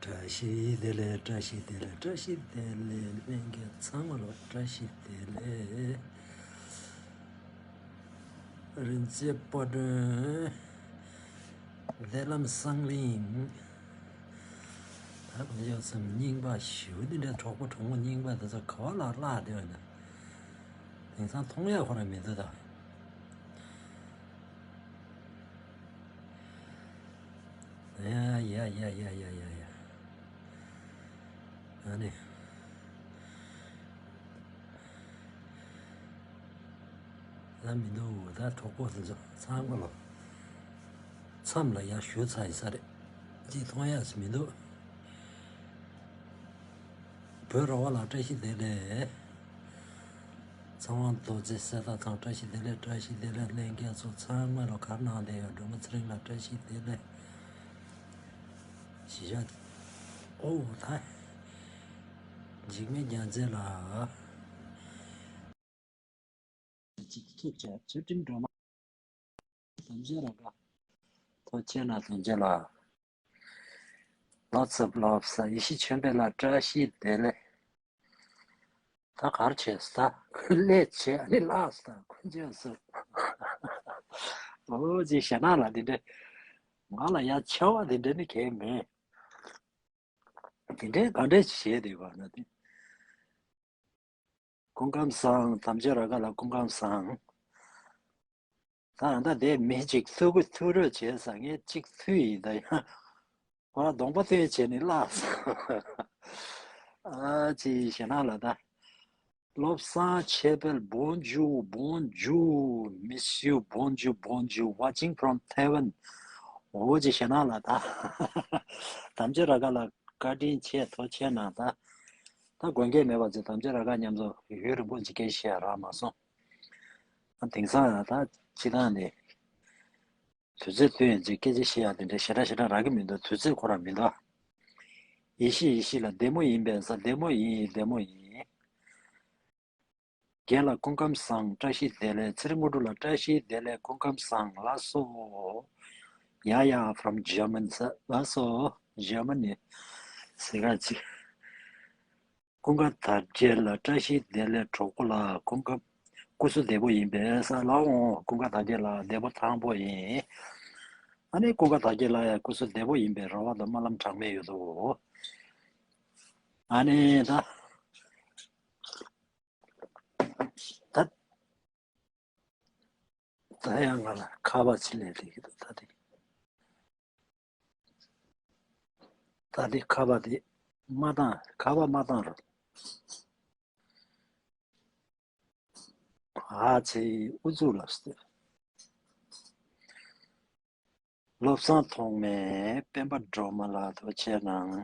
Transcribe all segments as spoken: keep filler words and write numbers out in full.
བཀྲ་ཤིས་བདེ་ལེགས། བཀྲ་ཤིས་བདེ་ལེགས། བཀྲ་ཤིས་བདེ་ལེགས། ལྷན་རྒྱས་ཚང་མ་ལ་བཀྲ་ཤིས་བདེ་ལེགས། རིན་ཆེན་དཔལ་སྒྲོན། བདེ་ལམ་བསམ་གླིང་། ད་ཡོད་སེམས་རྙིང་པ་ཞུ་འདི་འདྲའི་གྲོགས་པོ་གྲོགས་མོ་རྙིང་པ་དེ་ཚོ་ག་བ་ལ་བརླག་བསྡད་ཡོད་ན། དེང་སང་མཐོང་ཡག་ཁོ་རང་མི་འདུག་ད། ཡ་ཡ་ཡ། ཨ་ནི། ད་མི་འདུག་ད་གྲོགས་པོ་དེ་ཚོ་ཚང་མ་ལོ། མཚམས་ལ་ཡར་ཞུ་ཚར་ཡིན་ས་རེད། ཅིག་མཐོང་ཡག་ཞིག་མི་འདུག་བོད་ར་བ་ལ་བཀྲ་ཤིས་བདེ་ལེགས། ཚེ་དབང་རྡོ་རྗེ་གསེར་རྟ་ཚང་བཀྲ་ཤིས་བདེ་ལེགས། བཀྲ་ཤིས་བདེ་ལེགས། ལྷན་རྒྱས་ཚོ་ཚང་མ་ལ་གར་གནང་བསྡད་ཡོད། སྒྲོལ་མ་ཚེ་རིང་ལ་བཀྲ་ཤིས་བདེ་ལེགས། གཞིས་ཆགས་ཨོ་ད་འཇིགས་མེད་རྒྱལ་མཚན་ལགས། ཐུགས་རྗེ་ཆེ། ཚུལ་ཁྲིམས་སྒྲོལ་མ། དམ་ཆོས་ར་ག་ཐུགས་རྗེ་ཆེ་ན་དམ་ཆོས་ལགས། ལོ་ཚབ་ལོ་ས་ཡེ་ཤེས་ཆོས་འཕེལ་ལགས་བཀྲ་ཤིས་བདེ་ལེགས། ད་གར་བྱས་ས་ལས་བྱས་ཨ་ནི་ལགས་ས་ཁོན་བྱས་ས། ཨོ་ཅི་ཞེ་ན་ལ་འདི་འདྲ་ང་ལ་ཡ་ཆེ་བ་འདི་འདྲ་ནི་གས་མེད། འདི་འདྲའི་ག་འདྲས་བྱས་བསྡད་པ་ན་དེ། སྐུ་ཁམས་བཟང་། དམ་ཆོས་ར་ག་ལགས་སྐུ་ཁམས་བཟང་། ད་ད་དེ་མི་གཅིག་ཐུག་གི་ཐུག་རོགས་བྱས་ས་ངས་གཅིག་ཐུག་ཡིན་ད་ཡང་། ཁོ་ར་གདོང་པ་སྟོན་བྱས་ནས་བརླགས་སོང་། ཨ་ཅི་ཞེ་ན་ལ་ད། བློ་བཟང་ཆོས་འཕེལ། Bonjour, bonjour, miss you, bonjour, bonjour, watching from Taiwan. འོ་ཅི་ཞེ་ན་ལ་ད། དམ་ཆོས་ར་ག་ལགས་བཀའ་དྲིན་ཆེ། ཐུགས་རྗེ་ཆེ་གནང་ད། ད་དགོན་སྐྱེལ་མེད་པ་ཚོས་དམ་ཆོས་ར་ག་མཉམ་དུ་ཡུན་རིང་པོ་ཅིག་སྐད་ཆ་བཤད་ཡ་རག་མ་སོང་། དེང་སང་ད་སྤྱི་བཏང་ནས་དུས་ཚོད་བཏོན་ཡིན་ཚེ་སྐད་ཆ་བཤད་ཡ་དེ་འདྲ་ཞེ་དྲག་ཞེ་དྲག་རག་གི་མི་འདུག་དུས་ཚོད་ཁོ་རང་མི་འདུག་ཡེ་ཤེས་ཡེ་ཤེས་ལགས་བདེ་མོ་ཡིན་པས་ས། བདེ་མོ་ཡིན། བདེ་མོ་ཡིན། རྒན་ལགས་སྐུ་ཁམས་བཟང་། བཀྲ་ཤིས་བདེ་ལེགས། ཚེ་རིང་དངོས་གྲུབ་ལགས་བཀྲ་ཤིས་བདེ་ལེགས། སྐུ་ཁམས་བཟང་། ལགས་སོ། Yeah, yeah, from German ས། ལགས་སོ། Germany ཟེར་ག་ཅི། ཀུན་དགའ་དར་རྒྱས་ལགས་བཀྲ་ཤིས་བདེ་ལེགས། གྲོགས་པོ་ལགས་སྐུ་ཁམས་སྐུ་གཟུགས་བདེ་པོ་ཡིན་པས་ས། ལགས་འོང་། ཀུན་དགའ་དར་རྒྱས་ལགས་བདེ་པོ་ཐང་པོ་ཡིན། ཨ་ནི་ཀུན་དགའ་དར་རྒྱས་ལགས་ཡང་སྐུ་གཟུགས་བདེ་པོ་ཡིན་པས་རེ་བ་དང་སྨོན་ལམ་གྲངས་མེད་ཡོད་དོ། ཨ་ནི་ད། ད། ད་ཡང་ང་ལ་ཁ་པར་ཅིག་སླེབས་བསྡད་ཀྱི་འདུག་ད་དེ། ད་དེ་ཁ་པར་དེ་མ་བཏང་། ཁ་པར་མ་བཏང་རོགས། ཨ་ཙི། ཨུ་ཚུགས་ལབ་སྟེ། བློ་བཟང་ཐོགས་མེད། སྤེན་པ་སྒྲོལ་མ་ལགས་ཐུགས་རྗེ་ཆེ་གནང་།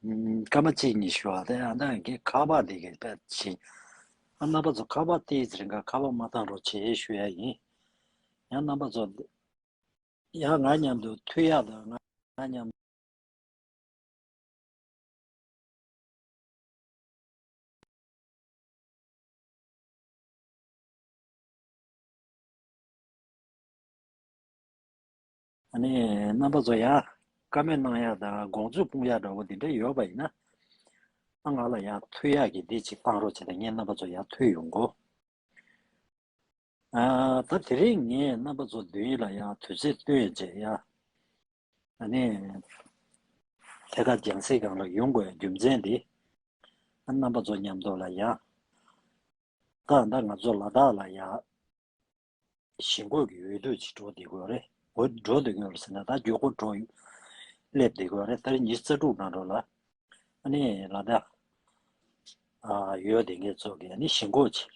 ཨུམ། སྐར་མ་གཅིག་གཉིས་ཞུ་བ་དེ་ཨ་ད་གི་ཁ་པར་དེ་གི་དཔེ་ཆེ། ཨ་རྣམ་པ་ཚོ་ཁ་པར་ཏིས་རིང་ག་ཁ་པར་མ་བཏང་རོགས་བྱེད་ཞུ་ཡ་ཡིན། ཡང་རྣམ་པ་ཚོ་ཡང་ང་མཉམ་དུ་མཐུད་ཡག་དང་ང་ང་མཉམ། ཨ་ནི་རྣམ་པ་ཚོ་ཡང་བཀའ་མོལ་གནང་ཡག་དང་དགོངས་ཚུལ་སྤུངས་ཡག་འདྲ་བོ་དེ་འདྲ་ཡོད་པ་ཡིན་ན། ཨ་ང་ལ་ཡང་མཐུད་ཡག་གི་འདི་གཅིག་བཏང་རོགས་བྱས་ཏེ་ངས་རྣམ་པ་ཚོ་ཡང་མཐུད་ཡོང་གོ། ཨ་ད་དེ་རིང་ངས་རྣམ་པ་ཚོ་མདུན་ལ་ཡང་དུས་ཚོད་བཏོན་བྱས་ཡང་། ཨ་ནི་ཐད་ཀར་རྒྱང་སྲིང་སྒང་ལ་ཡོང་དགོས་རྒྱུ་མཚན་འདི། ཨ་རྣམ་པ་ཚོ་མཉམ་དུ་ལ་ཡང་། ད་ད་ང་ཚོ་ལ་དྭགས་ལ་ཡང་ཞིང་འགོག་གི་འོས་བསྡུ་ཅིག་འགྲོ་བསྡད་ཀྱི་ཡོད་རེད། འོས་འགྲོ་བསྡད་ཀྱི་ཡོད་རེད་ཟེར་ན་ད་མགྱོགས་པོ་འགྲོ་སླེབས་བསྡད་ཀྱི་ཡོད་རེད། ད་རེས་ཉི་ཤུ་རྩ་དྲུག་ནང་འགྲོ་ལ། ཨ་ནི་ལ་དྭགས་ཨ་ཡོད་དེ་ངས་ཚོགས་ཀྱི་ཨ་ནི་ཞིང་འགོག་ཅིག་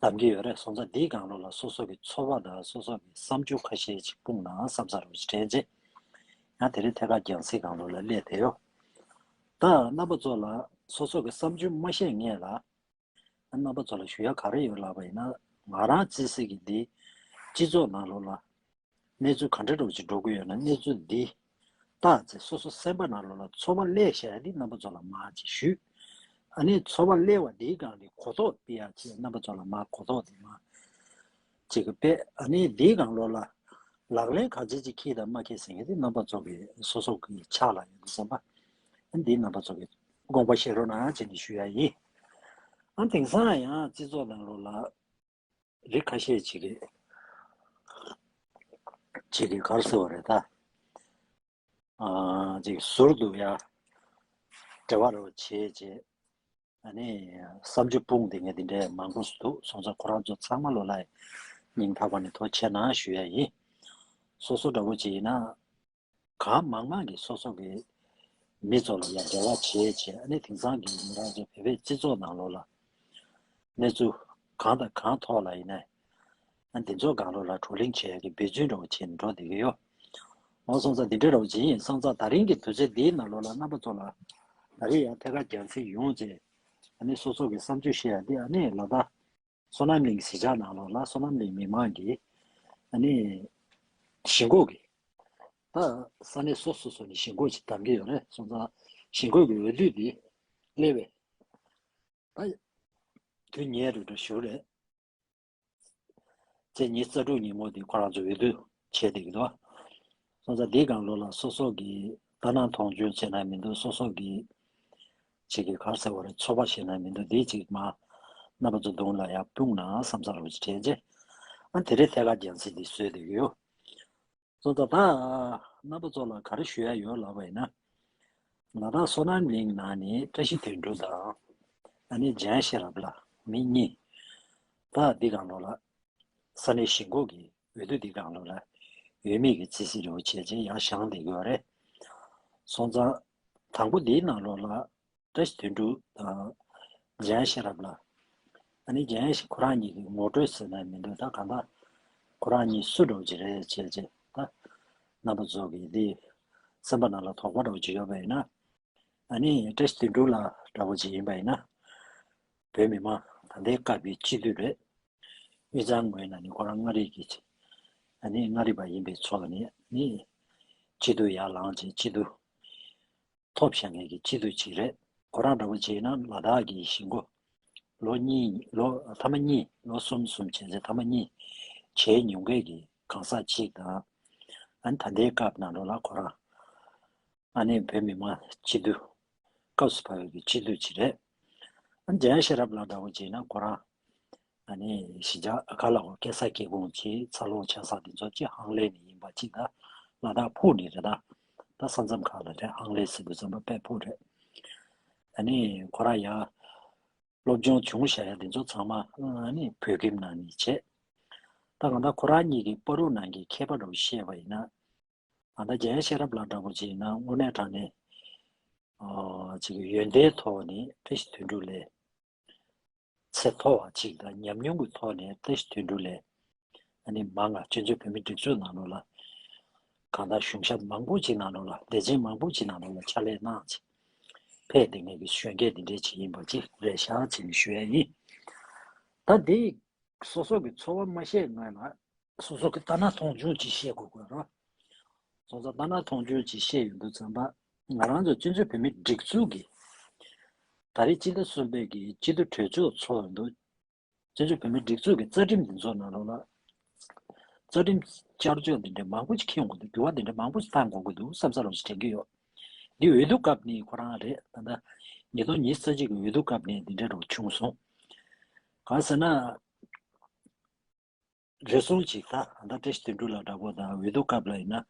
གདམ་གྱི་ཡོད་རེད། སོང་ཙང་འདིའི་སྒང་ལོགས་ལ་སོ་སོ་གི་ཚོར་བ་དང་སོ་སོ་གི་བསམ་ཚུལ་ཁ་ཤས་ཅིག་སྤུངས་ན་བསམ་ས་རུ་ཅིག་དྲན་རྗེས། ཡང་དེ་རིང་ཐད་ཀར་རྒྱང་སྲིང་སྒང་ལོགས་ལ་སླེབས་བསྡད་ཡོད། ད་རྣམ་པ་ཚོ་ལ་སོ་སོ་གི་བསམ་ཚུལ་མ་བཤད་སྔོན་ལ། རྣམ་པ་ཚོ་ལ་ཞུ་ཡ་ག་རེ་ཡོད་ལབ་པ་ཡིན་ན། ང་རང་བརྩི་སྲིད་ཀྱི་འདི་སྤྱི་ཚོགས་ནང་ལོགས་ལ་གནས་ཚུལ་ག་འདྲ་འདྲ་བོ་ཅིག་འགྲོ་གི་ཡོད་ན། གནས་ཚུལ་འདི་བལྟས་ཚེ་སོ་སོ་སེམས་པ་ནང་ལོགས་ལ་ཚོར་བ་སླེབས་བཞག་ཡ་འདི་རྣམ་པ་ཚོ་ལ་མར་ཅིག་ཞུས། ཨ་ནི་ཚོར་བ་སླེབས་པ་འདིའི་སྒང་ནས་གོ་རྟོགས་སྤེལ་ཡ་ཅིག་རྣམ་པ་ཚོ་ལ་མར་གོ་རྟོགས་འདི་མར་ཅིག་སྤེལ། ཨ་ནི་འདིའི་སྒང་ལོགས་ལ་ལག་ལེན་ག་ཚོད་ཅིག་འཁེལ་དང་མ་འཁེལ་ཟེར་མཁན་དེ་རྣམ་པ་ཚོ་གི་སོ་སོ་གི་ཕྱག་ལ་ཡོད་འདུག་བསམ་པ། ཨ་ནི་འདི་རྣམ་པ་ཚོ་གི་དགོངས་པ་བཞེས་རོགས་གནང་བྱས་ནས་ཞུ་ཡ་ཡིན། ཨ། དེང་སང་ཡང་སྤྱི་ཚོགས་ནང་ལོགས་ལ་རིགས་ཁ་ཤས་ཅིག་གིས་ཅིག་གིས་ག་རེ་ཟེར་བ་རེད་ད། ཨ། ཅིག་ཟུར་དུ་ཡ་འབྲེལ་བ་རོགས་བྱེད་ཅེས། ཨ་ནི་བསམ་ཚུལ་སྤུངས་བསྡད་མཁན་དེ་འདྲའི་མང་པོ་ཞིག་འདུག་སོང་ཙང་ཁོ་རང་ཚོ་ཚང་མ་ལོ་ལ་སྙིང་ཐག་པ་ནས་ཐུགས་རྗེ་གནང་ཞུ་ཡ་ཡིན། སོ་སོ་འདྲ་བོ་ཅིག་ཡིན་ན། གང་མང་མང་གིས་སོ་སོ་གི་མི་ཚོ་ལ་ཡང་འབྲེལ་བ་བྱེད་བྱེད། ཨ་ནི་དེང་སང་གི་ང་རང་ཚོ་བོད་པའི་སྤྱི་ཚོགས་ནང་ལོགས་ལ་གནས་ཚུལ་གང་དང་གང་ཐོག་ལ་ཡིན་ནའི། ཨ། འདི་ཚོ་སྒང་ལོགས་ལ་བགྲོ་གླེང་བྱེད་ཡ་གི་འབད་བརྩོན་འདྲ་བོ་བྱས་ནས་འགྲོ་བསྡད་ཀྱི་ཡོད། འོ། སོང་ཙང་འདི་འདྲ་འདྲ་བོ་ཅིག་ཡིན། སོང་ཙང་ད་རིང་གི་དུས་ཚོད་འདིའི་ནང་ལོགས་ལ་རྣམ་པ་ཚོ་ལ་ད་རེས་ཡང་ཐད་ཀར་རྒྱང་སྲིང་ཡོང་བྱས། ཨ་ནི་སོ་སོ་གི་བསམ་ཚུལ་བཤད་ཡ་འདི། ཨ་ནི་ལ་དྭགས་བསོད་ནམས་གླིང་གཞིས་ཆགས་ནང་ལོགས་ལ་བསོད་ནམས་གླིང་མི་མང་གིས་ཨ་ནི་གཞིས་འགོ་གི། ད་ས་གནས་སོ་སོ་སོ་ནས་གཞིས་འགོ་ཅིག་གདམ་གྱི་ཡོད་རེད། སོང་ཙང་གཞིས་འགོ་གི་འོས་བསྡུ་འདི་སླེབས་པས། ད་དུས་ཉེ་རུ་འགྲོ་ཞུ་རེད། ཚེས་ཉི་ཤུ་རྩ་དྲུག་ཉིན་མོ་འདི་ཁོ་རང་ཚོ་འོས་བསྡུ་བྱས་བསྡད་ཀྱི་འདུག་སོང་ཙང་འདིའི་སྒང་ལོགས་ལ་སོ་སོ་གི་ལྟ་ན་མཐོང་ཆུང་བྱས་ན་མི་འདུག་སོ་སོ་གི་ཅིག་གི་ག་རེ་ཟེར་བ་རེད། ཚོར་བ་བཤད་ན་མི་འདུག་འདི་ཅིག་མར་རྣམ་པ་ཚོ་གདོང་ལ་ཡར་སྤུངས་ན་བསམ་ས་རུ་ཅིག་དྲན་རྗེས། ཨ། དེ་རིང་ཐད་ཀར་རྒྱང་སྲིང་འདི་བཟོས་བསྡད་ཀྱི་ཡོད། སོང་ཙང་ད་རྣམ་པ་ཚོ་ལ་ག་རེ་ཞུ་ཡ་ཡོད་ལབ་པ་ཡིན་ན། ལ་དྭགས་བསོད་ནམས་གླིང་ནང་ནས་བཀྲ་ཤིས་དོན་གྲུབ་དང་། ཨ་ནི་འཇམ་དབྱངས་ཤེས་རབ་ལགས་མི་གཉིས། ད་འདི་སྒང་ལོགས་ལ་ས་གནས་གཞིས་འགོ་གི་འོས་བསྡུ་འདི་སྒང་ལོགས་ལ་འོས་མི་གི་རྩིས་ཟིན་འདྲ་བོ་བྱས་རྗེས་ཡར་བཞེངས་བསྡད་ཀྱི་ཡོད་རེད། སོང་ཙང་དང་པོ་འདིའི་ནང་ལོགས་ལ་བཀྲ་ཤིས་དོན་གྲུབ་དང་འཇམ་དབྱངས་ཤེས་རབ་ལགས། ཨ་ནི་འཇམ་དབྱངས་ཤེས་ཁོ་རང་གཉིས་ཀྱི་ངོ་སྤྲོད་ཟེར་ན་མི་འདུག་ད་གང་ལྟར་ཁོ་རང་གཉིས་སུ་འདྲ་བོ་ཅིག་རེད་བྱས་རྗེས། ད་རྣམ་པ་ཚོ་གི་འདི་སེམས་པ་ནང་ལ་དོགས་པ་འདྲ་བོ་ཅིག་ཡོད་པ་ཡིན་ན། ཨ་ནི་བཀྲ་ཤིས་དོན་གྲུབ་ལགས་འདྲ་བོ་ཅིག་ཡིན་པ་ཡིན་ན། བོད་མི་མང་ད་ལྟའི་སྐབས་ཀྱི་སྤྱི་འཐུས་རེད། དབུས་གཙང་ངོས་ནས་ནི་ཁོ་རང་མངའ་རིས་ཀྱི། ཨ་ནི་མངའ་རིས་པ་ཡིན་པའི་ཚོགས་ནས་ནི་སྤྱི་འཐུས་ཡར་ལངས་བྱས་སྤྱི་འཐུས་ཐོབ་བཞག་མཁན་གྱི་སྤྱི་འཐུས་ཅིག་རེད། ཁོ་རང་འདྲ་བོ་བྱས་ན་ལ་དྭགས་ཀྱི་གཞིས་འགོ་ལོ་གཉིས། ལོ་ཐ་མ་གཉིས། ལོ་གསུམ་གསུམ་བྱས་ཚེ་ཐ་མ་གཉིས་བྱས་མྱོང་མཁན་གྱི་གང་ཟག་ཅིག་དང་། ཨ་ནི་ད་ལྟའི་སྐབས་ནང་ལོགས་ལ་ཁོ་རང་ཨ་ནི་བོད་མི་མང་སྤྱི་འཐུས་སྐབས་སུ་བབས་པའི་སྤྱི་འཐུས་ཅིག་རེད། ཨ་ནི་འཇམ་དབྱངས་ཤེས་རབ་ལགས་འདྲ་བོ་བྱས་ན་ཁོ་རང་ཨ་ནི་གཞིས་ཆགས་ག་ལ་འོ་སྐལ་བཟང་སྐྱེ་ཁུངས་ཀྱི་འཚར་ལོངས་ཆགས་ས་དེ་ཚོ་ཅིག་ཧང་ལེ་ནས་ཡིན་པ་ཅིག་དང་། ལ་དྭགས་ཕུག་ནས་རེད། ད་ད་ས་མཚམས་ཁག་ལ་རེད། ཧང་ལེ་ཟེར་དུས་ཙམ་པ་དཔེ་ཕུག་རེད། ཨ་ནི་ཁོ་རང་ཡང་སློབ་སྦྱོང་བྱུང་བཞག་ཡ་དེ་ཚོ་ཚང་མ་ཨ་ནི་བོད་ཁྱིམ་ནང་ནས་བྱས། ད་གང་ལྟར་ཁོ་རང་གཉིས་ཀྱི་བར་དུ་ནང་གི་ཁྱད་པར་འདྲ་བོ་བཤད་པ་ཡིན་ན། ད་ལྟ་འཇམ་དབྱངས་ཤེས་རབ་ལགས་འདྲ་བོ་ཅིག་ཡིན་ན་དངོས་གནས་དྲང་གནས་ཨ་ཅིག་ཡོན་ཏན་ཐོག་ནས་བཀྲ་ཤིས་དོན་གྲུབ་ལས་ཚད་མཐོ་བ་ཅིག་དང་། ཉམས་མྱོང་གི་ཐོག་ནས་བཀྲ་ཤིས་དོན་གྲུབ་ལས་ཨ་ནི་མང་ང་བཙན་བྱོལ་བོད་མིའི་སྒྲིག་འཛུགས་ནང་ལོགས་ལ་གང་ལྟར་གཞུང་ཞབས་མང་པོ་ཅིག་ནང་ལོགས་ལ། སྡེ་ཚན་མང་པོ་ཅིག་ནང་ལོགས་ལ་ཕྱག་ལས་གནང་བྱས་ཕེབས་བསྡད་མཁན་གྱི་གཞོན་སྐྱེས་འདི་འདྲས་ཅིག་ཡིན་པ་ཅིག་རེད་ཤག་ཅེས་ནས་ཞུ་ཡ་ཡིན། ད་འདི་སོ་སོ་གི་ཚོར་བ་མ་བཤད་སྔོན་ལ་སོ་སོ་གི་ལྟ་ན་མཐོང་ཆུང་ཅིག་བཤད་དགོས་དགོས་རེད། སོ་སོ་ལྟ་ན་མཐོང་ཆུང་ཅིག་བཤད་ཡོང་དུས་ཙམ་པ། ང་རང་ཚོ་བཙན་བྱོལ་བོད་མིའི་སྒྲིག་འཛུགས་ཀྱི་ད་རེས་སྤྱི་ཟླ་གསུམ་པའི་གི་སྤྱི་འཐུས་གྲོས་ཚོགས་ཚོགས་ཡོང་དུས། བཙན་བྱོལ་བོད་མིའི་སྒྲིག་འཛུགས་ཀྱི་རྩ་ཁྲིམས་འདི་ཚོ་ནང་ལོགས་ལ་རྩ་ཁྲིམས་བསྐྱར་བཅོས་འདི་འདྲའི་མང་པོ་ཅིག་འཁྱེར་ཡོང་གི་འདུག་འགྱུར་བ་འདི་འདྲ་མང་པོ་ཅིག་བཏང་དགོས་ཀྱི་འདུག་བསམ་ས་རོགས་ཞིག་དྲན་གྱི་ཡོད། འདི་འོས་བསྡུ་སྐབས་ནས་ཁོ་རང་རེད། ད་ལྟ་ཉིས་སྟོང་ཉི་ཤུ་རྩ་གཅིག་གི་འོས་བསྡུ་སྐབས་ནས་འདི་འདྲ་རོགས་བྱུང་སོང་། གང་ཟེར་ན། རེ་ཟུང་ཅིག་ད་ད་བཀྲ་ཤིས་དོན་གྲུབ་ལགས་འདྲ་པོ་དང་། འོས་བསྡུ་སྐབས་ལ་ཡིན་ན་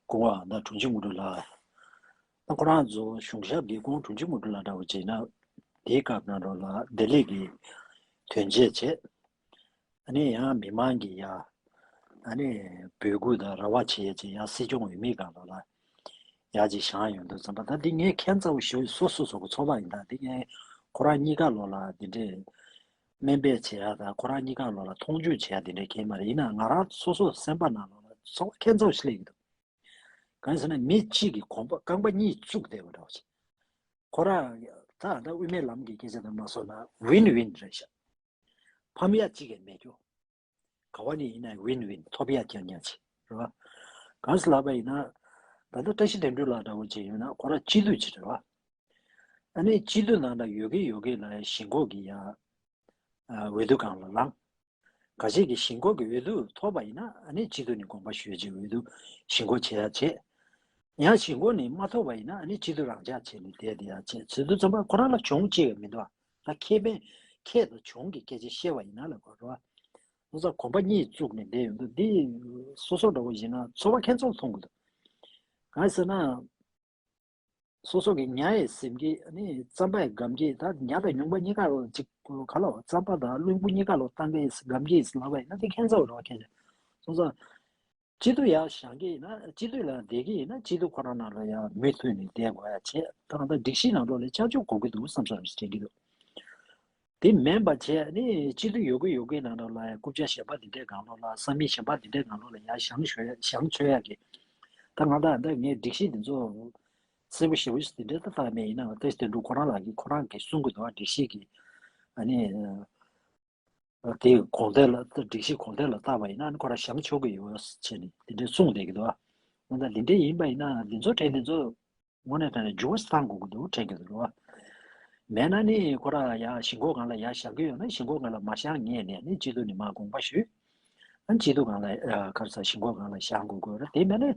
སྐུ་ངོ་ད་དྲུང་ཆེ་དངོས་གྲུབ་ལགས། ད་ཁོ་རང་ཚོ་གཞུང་ཞབས་ཀྱི་སྐུ་ངོ་དྲུང་ཆེ་དངོས་གྲུབ་ལགས་འདྲ་པོ་བྱས་ན། དེའི་སྐབས་ནང་ལོགས་ལ་ལྡི་ལི་གི་དོན་གཅོད་བྱས། ཨ་ནི་ཡང་མི་མང་གི་ཡ་ཨ་ནི་འབོད་སྐུལ་དང་རེ་བ་བྱས་བྱས་ཡ་སྲིད་སྐྱོང་འོས་མིའི་སྒང་ལོགས་ལ་ཡ་ཅིག་བཞེངས་ཡོང་དུས་ཙམ་པ། ད་འདི་ངས་ཁྱད་མཚར་པོ་ཞིག་སོ་སོ་སོ་གི་ཚོར་བ་ཡིན། ད་འདི་ངས་ཁོ་རང་གཉིས་ཀ་ལོགས་ལ་འདི་འདྲས་ སྨན་པས་བྱེད་ཡ་དང་ཁོ་རང་གཉིས་ཀ་ལོགས་ལ་མཐོང་ཆུང་བྱེད་ཡ་དེ་འདྲ་གང་ཡང་མ་རེད། ཡིན་ན་ང་རང་སོ་སོ་སེམས་པ་ནང་ལོགས་ལ་ཚོར་བ་ཁྱད་མཚར་ཞིག་སླེབས་ཀྱི་འདུག་གང་ཡིན་ཟེར་ན་མི་གཅིག་གིས་གོམ་པ་རྐང་པ་གཉིས་བཙུགས་བསྡད་པ་འདྲ་བོ་ཅིག་ཁོ་རང་ད་ད་དབུ་མའི་ལམ་གྱི་སྐད་ཆ་དང་མ་སོང་ན་ཝིན་ཝིན་རེད་ཤག་ཕམ་ཡ་གཅིག་ཡང་མེད་རྒྱུ། ག་བ་ནས་ཡིན་ན་ཝིན་ཝིན་ཐོབ་ཡ་རྐྱང་རྐྱང་ཅིག་རེད་བ། གང་ཟེར་ལབ་པ་ཡིན་ན། ད་ལྟ་བཀྲ་ཤིས་དོན་གྲུབ་ལགས་འདྲ་བོ་ཅིག་ཡོད་ན་ཁོ་རང་སྐྱིད་སྡུག་ཅིག་རེད་བ། ཨ་ནི་སྐྱིད་སྡུག་ནང་ལ་ཡོད་གི་ཡོད་གི་ལ་ཞེན་ཁོག་གི་ཡ། འོས་བསྡུ་སྒང་ལ་ལངས། འགའ་ཤས་ཀྱིས་ཞེན་ཁོག་གི་འོས་བསྡུ་ཐོབ་པ་ཡིན་ན་ཨ་ནི་སྐྱིད་སྡུག་ནས་དགོངས་པ་ཞུས་བྱས་འོས་བསྡུ་ཞེན་ཁོག་བྱེད་ཡ་བྱེད། ཡང་ཞེན་ཁོག་ནས་མ་ཐོབ་པ་ཡིན་ན་ཨ་ནི་སྐྱིད་སྡུག་རང་འཇགས་བྱས་ནས་བསྡད་བསྡད་ཡ་བྱེད་བྱེད་དུས་ཙམ་པ་ཁོ་རང་ལ་གྱོང་ཅི་ཡང་མི་འདུག་ད་ཁེ་ཕན་ཁེ་དང་གྱོང་གི་སྐད་ཆ་བཤད་པ་ཡིན་ན་ལ་གོ་རོ། ང་ཚོ་གོམ་པ་གཉིས་བཙུགས་ནས་བསྡད་ཡོང་དུས་འདི་སོ་སོ་འདྲ་བོ་ཡིན་ན་ཚོར་བ་ཁྱད་མཚར་མཐོང་གི་འདུག་གང་ཟེར་ན། སོ་སོ་གི་ཉ་ཡི་སེམས་ཀྱི་ནི་རྩམ་པ་ཡི་སྒམ་གྱི་ད་ཉ་དང་སྨྱུག་མ་གཉིས་ཀ་ལ་ཅིག་ག་ལ་རྩམ་པ་དང་རླུང་བུ་གཉིས་ཀ་ལ་བཏང་གི་སྒམ་གྱི་ལབ་པ་ཡིན་ན་དེ་ཁྱད་མཚར་བ་རེད་བ་ཁྱད་མཚར། སོང་ཙང་། སྐྱིད་སྡུག་ཡར་བཞེངས་ཀྱི་ཡིན་ན་སྐྱིད་སྡུག་ལ་བསྡད་ཀྱི་ཡིན་ན་སྐྱིད་སྡུག་ཁོ་རང་ནང་ལ་ཡང་མུ་མཐུད་ནས་བསྡད་དགོས་ཡ་བྱས་ད་གང་ལྟར་སྒྲིག་གཞི་ནང་ལོགས་ལ་ཆ་འཇོག་དགོས་ཀྱི་འདུག་བསམ་བསམ་ཞིག་དྲན་གྱི་འདུག་དེ་མིན་པ་བྱས་ནི་སྐྱིད་སྡུག་ཡོད་དགོས་ཡོད་དགོས་ནང་ལོགས་ལ་ཡང་རྐུབ་བཀྱག་གཞན་པ་འདི་འདྲའི་སྒང་ལོགས་ལ་ས་མིག་གཞན་པ་འདི་འདྲའི་སྒང་ལོགས་ལ་ཡར་བཞེངས་ཆོག་ཡ་བཞེངས་ཆོག་ཡ་གི་ད་གང་ལྟར་ད་ངས་སྒྲིག་གཞི་འདི་ཚོ་གསལ་པོ་ཞེ་པོ་ཞིག་འདི་འདྲའི་ད་བཏགས་མེད་ཡིན་ན་བཀྲ་ཤིས་དོན་གྲུབ་ཁོ་རང་ལགས་ཀྱིས་ཁོ་རང་གིས་གསུང་གི་འདུག་བ། སྒྲིག་གཞི་གི་ཨ་ནི། དེ་གོང་ཐད་ལ་སྒྲིག་གཞི་གོང་ཐད་ལ་བལྟས་པ་ཡིན་ན་ཁོ་རང་བཞེངས་ཆོག་གི་ཡོད་ཟེར་ནས་དེ་འདྲའི་གསུངས་བསྡད་ཀྱི་འདུག་ཨ། འོ་ན་དེ་འདྲའི་ཡིན་པ་ཡིན་ན་འདི་ཚོ་གྲས་འདི་ཚོ་དངོས་གནས་དྲང་གནས་འགྱུར་བ་བཏང་དགོས་ཀྱི་འདུག་དྲན་གྱི་འདུག་ཨ། མེད་ན་ནི་ཁོ་རང་ཡང་ཞེན་ཁོག་སྒང་ལ་ཡར་བཞེངས་ཀྱི་ཡོད་ན་ཞེན་ཁོག་སྒང་ལ་མ་བཞེངས་ངེས་ནས་ནི་སྐྱིད་སྡུག་ནས་མར་དགོངས་པ་ཞུས། ཨ་སྐྱིད་སྡུག་སྒང་ལ་ཁ་སང་ཞེན་ཁོག་སྒང་ལ་བཞེངས་དགོས་དགོས་རེད། དེ་མེད་ན་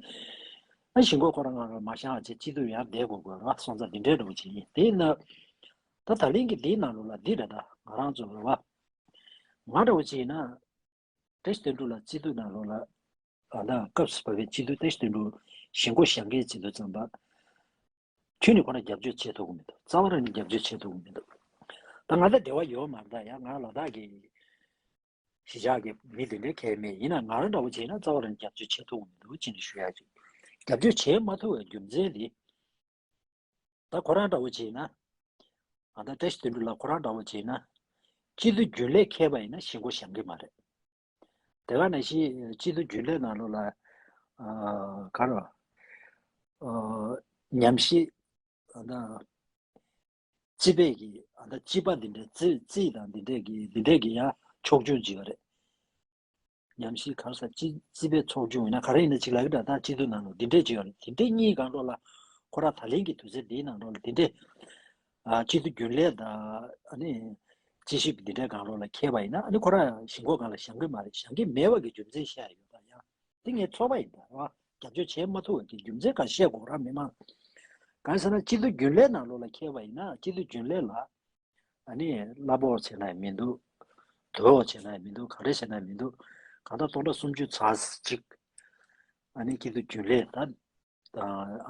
ཨ་ཞེན་ཁོག་ཁོ་རང་སྒང་ལ་མ་བཞེངས་བྱས་སྐྱིད་སྡུག་ཡར་བསྡད་དགོས་དགོས་རེད་བ། སོང་ཙང་འདི་འདྲའི་འདྲ་བོ་ཅིག་ཡིན། དེ་ཡིན་ན། ད་ད་ལན་གྱི་འདིའི་ནང་ལོགས་ལ་འདི་རེད། ད་ང་རང་ཚོ་རེད་བ། ང་འདྲ་བོ་ཅིག་ཡིན་ན། བཀྲ་ཤིས་དོན་གྲུབ་ལགས་སྐྱིད་སྡུག་ནང་ལོགས་ལ། ཨ་ད་སྐབས་སུ་བབས་པའི་སྐྱིད་སྡུག་བཀྲ་ཤིས་དོན་གྲུབ་ཞེན་ཁོག་བཞེངས་མཁན་སྐྱིད་སྡུག་ཙམ་པ། ཁྱོད་ནི་ཁོ་ན་རྒྱབ་སྐྱོར་བྱེད་ཐུབ་ཀྱི་མི་འདུག་རྩ་བ་རང་ནས་རྒྱབ་སྐྱོར་བྱེད་ཐུབ་ཀྱི་མི་འདུག་ད་ང་ད་འབྲེལ་བ་ཡོད་མ་རེད། ད་ཡང་ང་ལ་དྭགས་ཀྱི་གཞིས་ཆགས་ཀྱི་མི་དེ་འདྲའི་གལ་མེད། ཡིན་ན་ང་རང་འདྲ་བོ་བྱས་ན་རྩ་བ་རང་ནས་རྒྱབ་སྐྱོར་བྱེད་ཐུབ་ཀྱི་མི་འདུག་ཅེས་ནས་ཞུ་ཡ་ཅིག་རྒྱབ་སྐྱོར་བྱེད་མ་ཐུབ་པའི་རྒྱུ་མཚན་དེ། ད་ཁོ་རང་འདྲ་བོ་བྱས་ན། ཨ་ད་བཀྲ་ཤིས་དོན་གྲུབ་ལགས་ཁོ་རང་འདྲ་བོ་བྱས་ན། སྐྱིད་སྡུག་རྒྱུན་ལས་འཁེལ་བ་ཡིན་ན་ཞེན་ཁོག་བཞེངས་གི་མ་རེད། དེ་ག་ནང་བཞིན་སྐྱིད་སྡུག་རྒྱུན་ལས་ནང་ལོགས་ལ། ཨ་ག་རེ། ཨ་ཉམས་ཞིབ། ཨ་ད། རྩིས་པའི་གི་ཨ་ད་རྩིས་པ་འདི་འདྲའི་རྩིས་རྩིས་དང་འདི་འདྲའི་གི་འདི་འདྲའི་གི་ཡང་ཕྱོགས་ཆོས་ཅིག་ཡོད་རེད། ཉམས་ཞིབ་ག་རེ་ཟེར་རྩིས་རྩིས་པའི་ཚོགས་ཆུང་ཡིན་ན་ག་རེ་ཡིན་ན་ཅིག་ལབ་ཀྱི་འདྲ། ད་སྤྱི་འཐུས་ནང་ལ་འདི་འདྲས་ཅིག་ཡོད་རེད། དེ་འདྲས་གཉིས་སྒང་ལོགས་ལ་ཁོ་རང་ད་ལན་གྱི་དུས་ཚོད་འདིའི་ནང་ལོགས་ལ་འདི་འདྲས། ཨ་སྤྱི་འཐུས་རྒྱུན་ལས་དང་ཨ་ནི་དཔྱད་ཞིབ་འདི་འདྲས་སྒང་ལོགས་ལ་འཁེལ་བ་ཡིན་ན་ཨ་ནི་ཁོ་རང་ཞེན་ཁོག་སྒང་ལ་བཞེངས་གི་མ་རེད། བཞེངས་གི་མེད་པ་གི་རྒྱུ་མཚན་བཤད་ཡོད་པ་ཡང་འདི་ངའི་ཚོར་བ་ཡིན་ད་རེད་བ། རྒྱབ་སྐྱོར་བྱེད་མ་ཐུབ་པ་གི་རྒྱུ་མཚན་ག་བཤད་དགོས་ར་མི་མང་། གང་ཟེར་ན་སྤྱི་འཐུས་རྒྱུན་ལས་ནང་ལོགས་ལ་འཁེལ་བ་ཡིན་ན་སྤྱི་འཐུས་རྒྱུན་ལས་ལ། ཨ་ནི་གླ་ཕོགས་བྱས་ན་ཡང་མི་འདུག་དོ་ཕོགས་བྱས་ན་ཡང་མི་འདུག་ག་རེ་བྱས་ན་ཡང་མི་འདུག་གང་ལྟར་སྟོང་ཕྲག་སུམ་ཅུ་ཚར་གཅིག་ཨ་ནི་སྐྱིད་སྡུག་རྒྱུན་ལས་ད།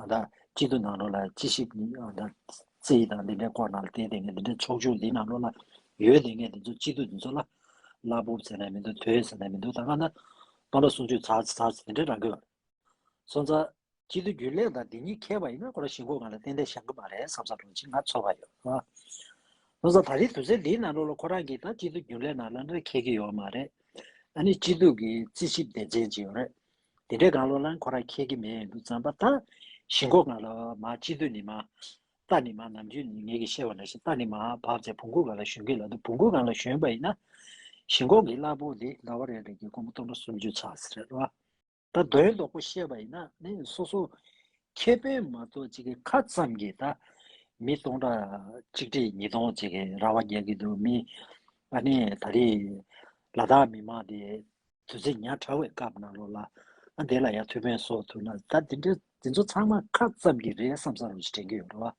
ཨ་ད་སྐྱིད་སྡུག་ནང་ལོགས་ལ་སྤྱི་ཞིབ་ཨ་ད་རྩིས་དང་འདི་འདྲའི་སྐོར་ནང་ལ་བལྟས་བསྡད་མཁན་འདི་འདྲའི་ཚོགས་ཆུང་འདི་ནང་ལོགས་ལ་ཡོད་བསྡད་མཁན་འདི་ཚོ་སྐྱིད་སྡུག་འདི་ཚོ་ལ་གླ་ཕོགས་ཟེར་ན་ཡང་མི་འདུག་དོ་ཕོགས་ཟེར་ན་ཡང་མི་འདུག་ད་གང་ལྟར་སྟོང་ཕྲག་སུམ་ཅུ་ཚར་ཚར་འདི་འདྲའི་རག་གི་ཡོད། སོང་ཙང་། སྤྱི་འཐུས་རྒྱུན་ལས་དང་འདི་གཉིས་འཁེལ་བ་ཡིན་ན་ཁོ་རང་ཞེན་ཁོག་སྒང་ལ་ཏན་ཏན་བཞེངས་གི་མ་རེད་བསམ་བསམ་རོགས་ཅིག་ང་ཚོར་བ་ཡོད་རེད་བ། སོང་ཙང་ད་རེས་དུས་ཚོད་འདིའི་ནང་ལོགས་ལ་ཁོ་རང་གིས་ད་སྤྱི་འཐུས་རྒྱུན་ལས་ནང་ལ་འདྲ་འཁེལ་གི་ཡོད་མ་རེད། ཨ་ནི་སྤྱི་འཐུས་ཀྱི་རྩིས་ཞིབ་སྡེ་ཚན་ཅིག་ཡོད་རེད། དེ་འདྲའི་སྒང་ལོགས་ལ་ཁོ་རང་འཁེལ་གི་མེད་འདུག་བསམ་པ་ད། ཞེན་ཁོག་སྒང་ལ་མ་སྤྱི་འཐུས་ནས་མ། རྟ་ནས་མ་ནམ་རྒྱུན་ངེད་ཀྱིས་བཤད་པ་ནང་བཞིན་རྟ་ནས་མ་བབས་ཚེ་བོང་གུ་སྒང་ལ་ཞོན་གི་ལབ་འདུག་བོང་གུ་སྒང་ལ་ཞོན་པ་ཡིན་ན། ཞེན་ཁོག་གི་གླ་ཕོགས་དེ་ཟླ་བ་རེ་རེ་གི་སྒོར་མོ་སྟོང་ཕྲག་སུམ་ཅུ་ཚར་ཟེར་རེད་བ། ད་དོན་དག་པོ་བཤད་པ་ཡིན་ན་ནི་སོ་སོ་ཁེ་ཕན་མ་གཏོགས་ཅིག་གི་ཁ་ཙམ་གྱིས་ད་མི་སྟོང་ཕྲག་གཅིག་ཁྲི་ཉིས་སྟོང་ཅིག་གི་ར་བ་རྒྱག་གི་འདུག་མི་ཨ་ནི་ད་རེས་ལ་དྭགས་མི་མང་དེ་དུས་ཚོད་ཉག་ཕྲ་བའི་སྐབས་ནང་ལོགས་ལ་ཨ་དེ་ལ་ཡང་ཐུགས་ཕན་གསོ་ཐུབ་ན་ད་དེ་འདྲ་དེ་ཚོ་ཚང་མ་ཁ་ཙམ་གྱིས་རེད་བསམ་བསམ་རོགས་ཞིག་དྲན་གྱི་ཡོད་རེད་བ།